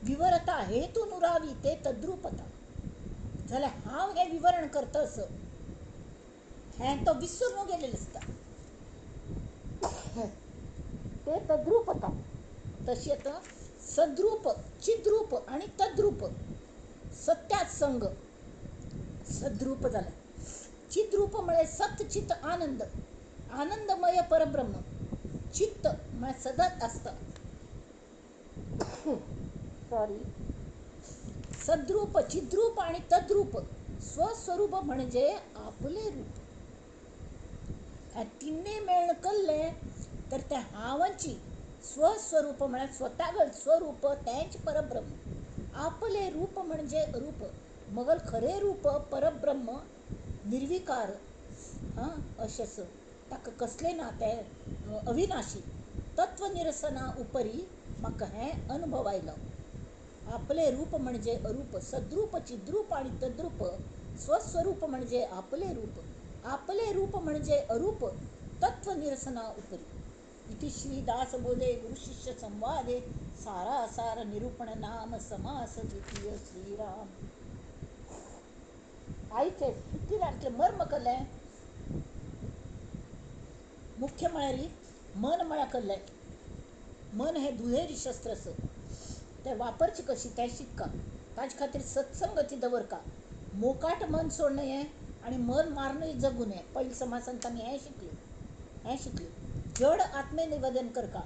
विवरता हेतू नुरावी ते तद्रूपता. जाल्यार हांव हें विवरण करता असो हें तो विसरून गेलेलें आसता, ते तद्रूपता. तशी आतां सद्रूप चिद्रूप आनी तद्रूप सत्यात संग सद्रूप जालें. चिद्रूप म्हळ्यार सत चित आनंद, आनंदमय परब्रह्म. चित्त म्हळ्यार सदत आसता, सॉरी, सद्रूप चिद्रूप आनी तद्रूप स्वस्वरूप म्हणजे आपले रूप. ह्या तिन्नय मेळून कल्लें तर तें हांवाची स्वस्वरूप म्हळ्यार स्वतागल स्वरूप तेंच परब्रह्म. आपले रूप म्हणजे रूप मगल खरें रूप परब्रह्म निर्विकार हां अशें आसा, ताका कसलें ना तें अविनाशी. तत्वनिरसना उपरी म्हाका हें अनुभव आयलो. आपले रूप म्हणजे अरूप, सद्रूप चिद्रूप आनी तद्रूप स्वस्वरूप म्हणजे आपले रूप, आपले रूप म्हणजे अरूप तत्वनिरसना उपरी. इति श्री दासबोधे गुरुशिष्य संवादे सारासार निरूपण नाम समास द्वितीय. श्रीराम. आयचे सुत्तीरांतलें मर्म कसलें, मुख्य म्हळ्यार मन म्हळ्यार कसलें, मन हें दुहेरी शस्त्र आसा, तें वापरचें कशी तें शिकका, ताजे खातीर सत्संगती दवरका, मोकाट मन सोडणें हें आनी मन मारनूय जगू नये. पयले समासांत आमी हें शिकले. हें शिकलें. जड आत्मनिवेदन करका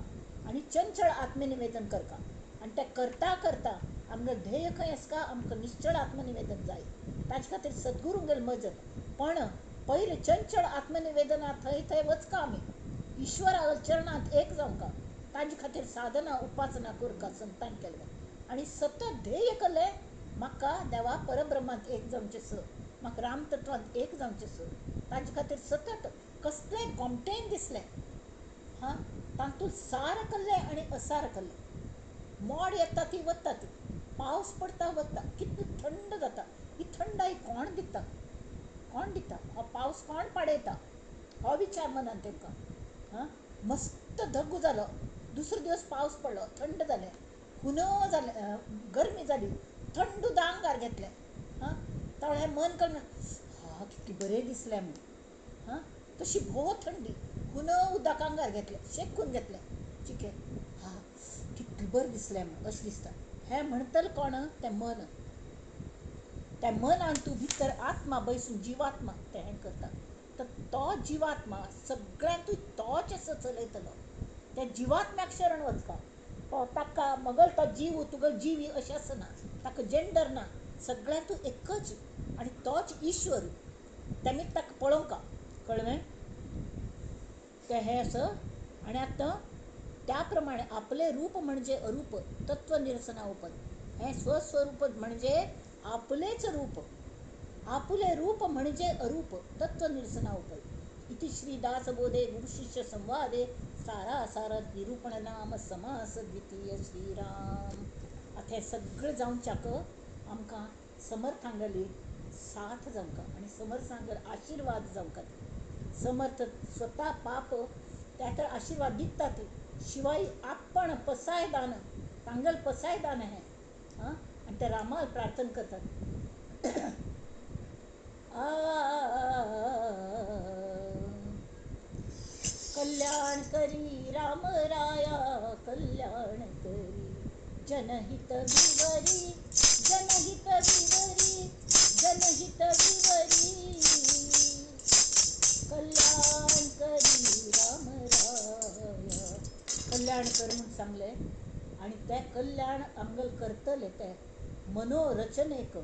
आनी चंचळ आत्मनिवेदन करका आनी तें करता करता आमकां ध्येय खंय आसता, आमकां निश्चळ आत्मनिवेदन जाय. ताजे खातीर सद्गुरूंगेर मजत. पण पयलें चंचळ आत्मनिवेदना थंय थंय वचका आमी ईश्वरा चरणांत एक जावंका, ताजे खातीर साधना उपासना करका संतान केल्लें आनी सतत ध्येय केलें म्हाका देवा परब्रह्मांत एक जावचें स, म्हाका रामतत्वांत एक जावचें स. ताजे खातीर सतत कसलें गोमटेन दिसलें हां तातूंत सार कल्लें आनी असार कल्लें. मोड येता ती वता ती, पावस पडटा वता, कितली थंड जाता. ही थंडाय कोण दिता, कोण दिता, हो पावस कोण पाडयता हो विचार मनान तांकां. हां मस्त धगू जालो, दुसरो दिवस पावस पडलो, थंड जालें, हुनो जालें, गरमी जाली, थंड उदक आंगार घेतलें. हां तळें मन करून हा कितलें बरें दिसलें म्हूण. हां तशी भोव थंडी, हुनो उदक आंगार घेतलें, शेकून घेतलें चिके, हा कितलें बरें दिसलें म्हूण अशें दिसता. हें म्हणटलें कोण, तें मन. त्या मनान तूं भितर आत्मा बैसून जिवात्मा तें हें करता. तर तो जिवात्मा सगळ्यांतूय तोच असो चलयतलो. त्या जिवात्म्याक शरण वचपा, तो ताका मगल तो जीव तुगेलो जीवी अशें आसना, ताका जेंडर ना, सगळ्यांतूय एकच आनी तोच ईश्वर. तेमी ताका पळोवंका कळ्ळें तें हें असो. आनी आतां त्या प्रमाणे आपलें रूप म्हणजे अरूप तत्व निरसना उपद, हें स्वस्वरूप म्हणजे आपलेच रूप, आपले रूप म्हणजे अरूप तत्व निरसना उपद. इति श्री दासबोधे गुरुशिष्य संवादे सारा सारा निरूपण नाम समास द्वितीय. श्रीराम. आतां हें सगळें जावच्याक आमकां समर्थांगली साथ जावंका आनी समर्थांगेर आशिर्वाद जावंका. समर्थ स्वता पाप त्या तर आशिर्वाद दिता ती, शिवाय आपण पसायदान तांगेल पसायदान हें. हां आनी ते रामाक प्रार्थना करतात. कल्याण करी राम राया कल्याण करी, जनहित विवरी जनहित विवरी जनहित विवरी, कल्याण करी राम राया. कल्याण कर म्हूण सांगलें आनी तें कल्याण आमगेलें करतलें तें मनोरचनेक,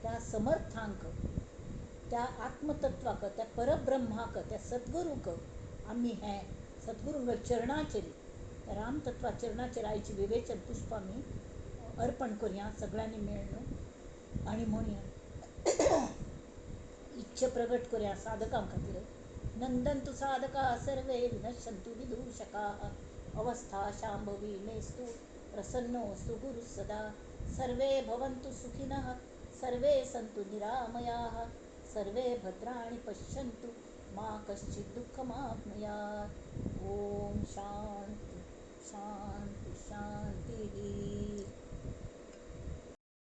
त्या समर्थांक, त्या आत्मतत्वाक, त्या परब्रह्माक, त्या सद्गुरूक आमी हें सद्गुरूंगेर चरणाचेर, त्या रामतत्वा चरणाचेर आयची विवेचन पुष्प आमी अर्पण करुया सगळ्यांनी मेळ्ळो आनी म्हणया इच्छा प्रगट करुया साधकां खातीर. नंदंतु साधका सर्वे विनश्यन्तु विदूषकाः, अवस्था शांभवी मेस्तु प्रसन्नोऽस्तु गुरुः सदा. सर्वे भवन्तु सुखिनः, सर्वे सन्तु निरामयाः, सर्वे भद्राणि पश्यन्तु मा कश्चित् दुःखमाप्नुयात्. ओम शांति शांति शांति.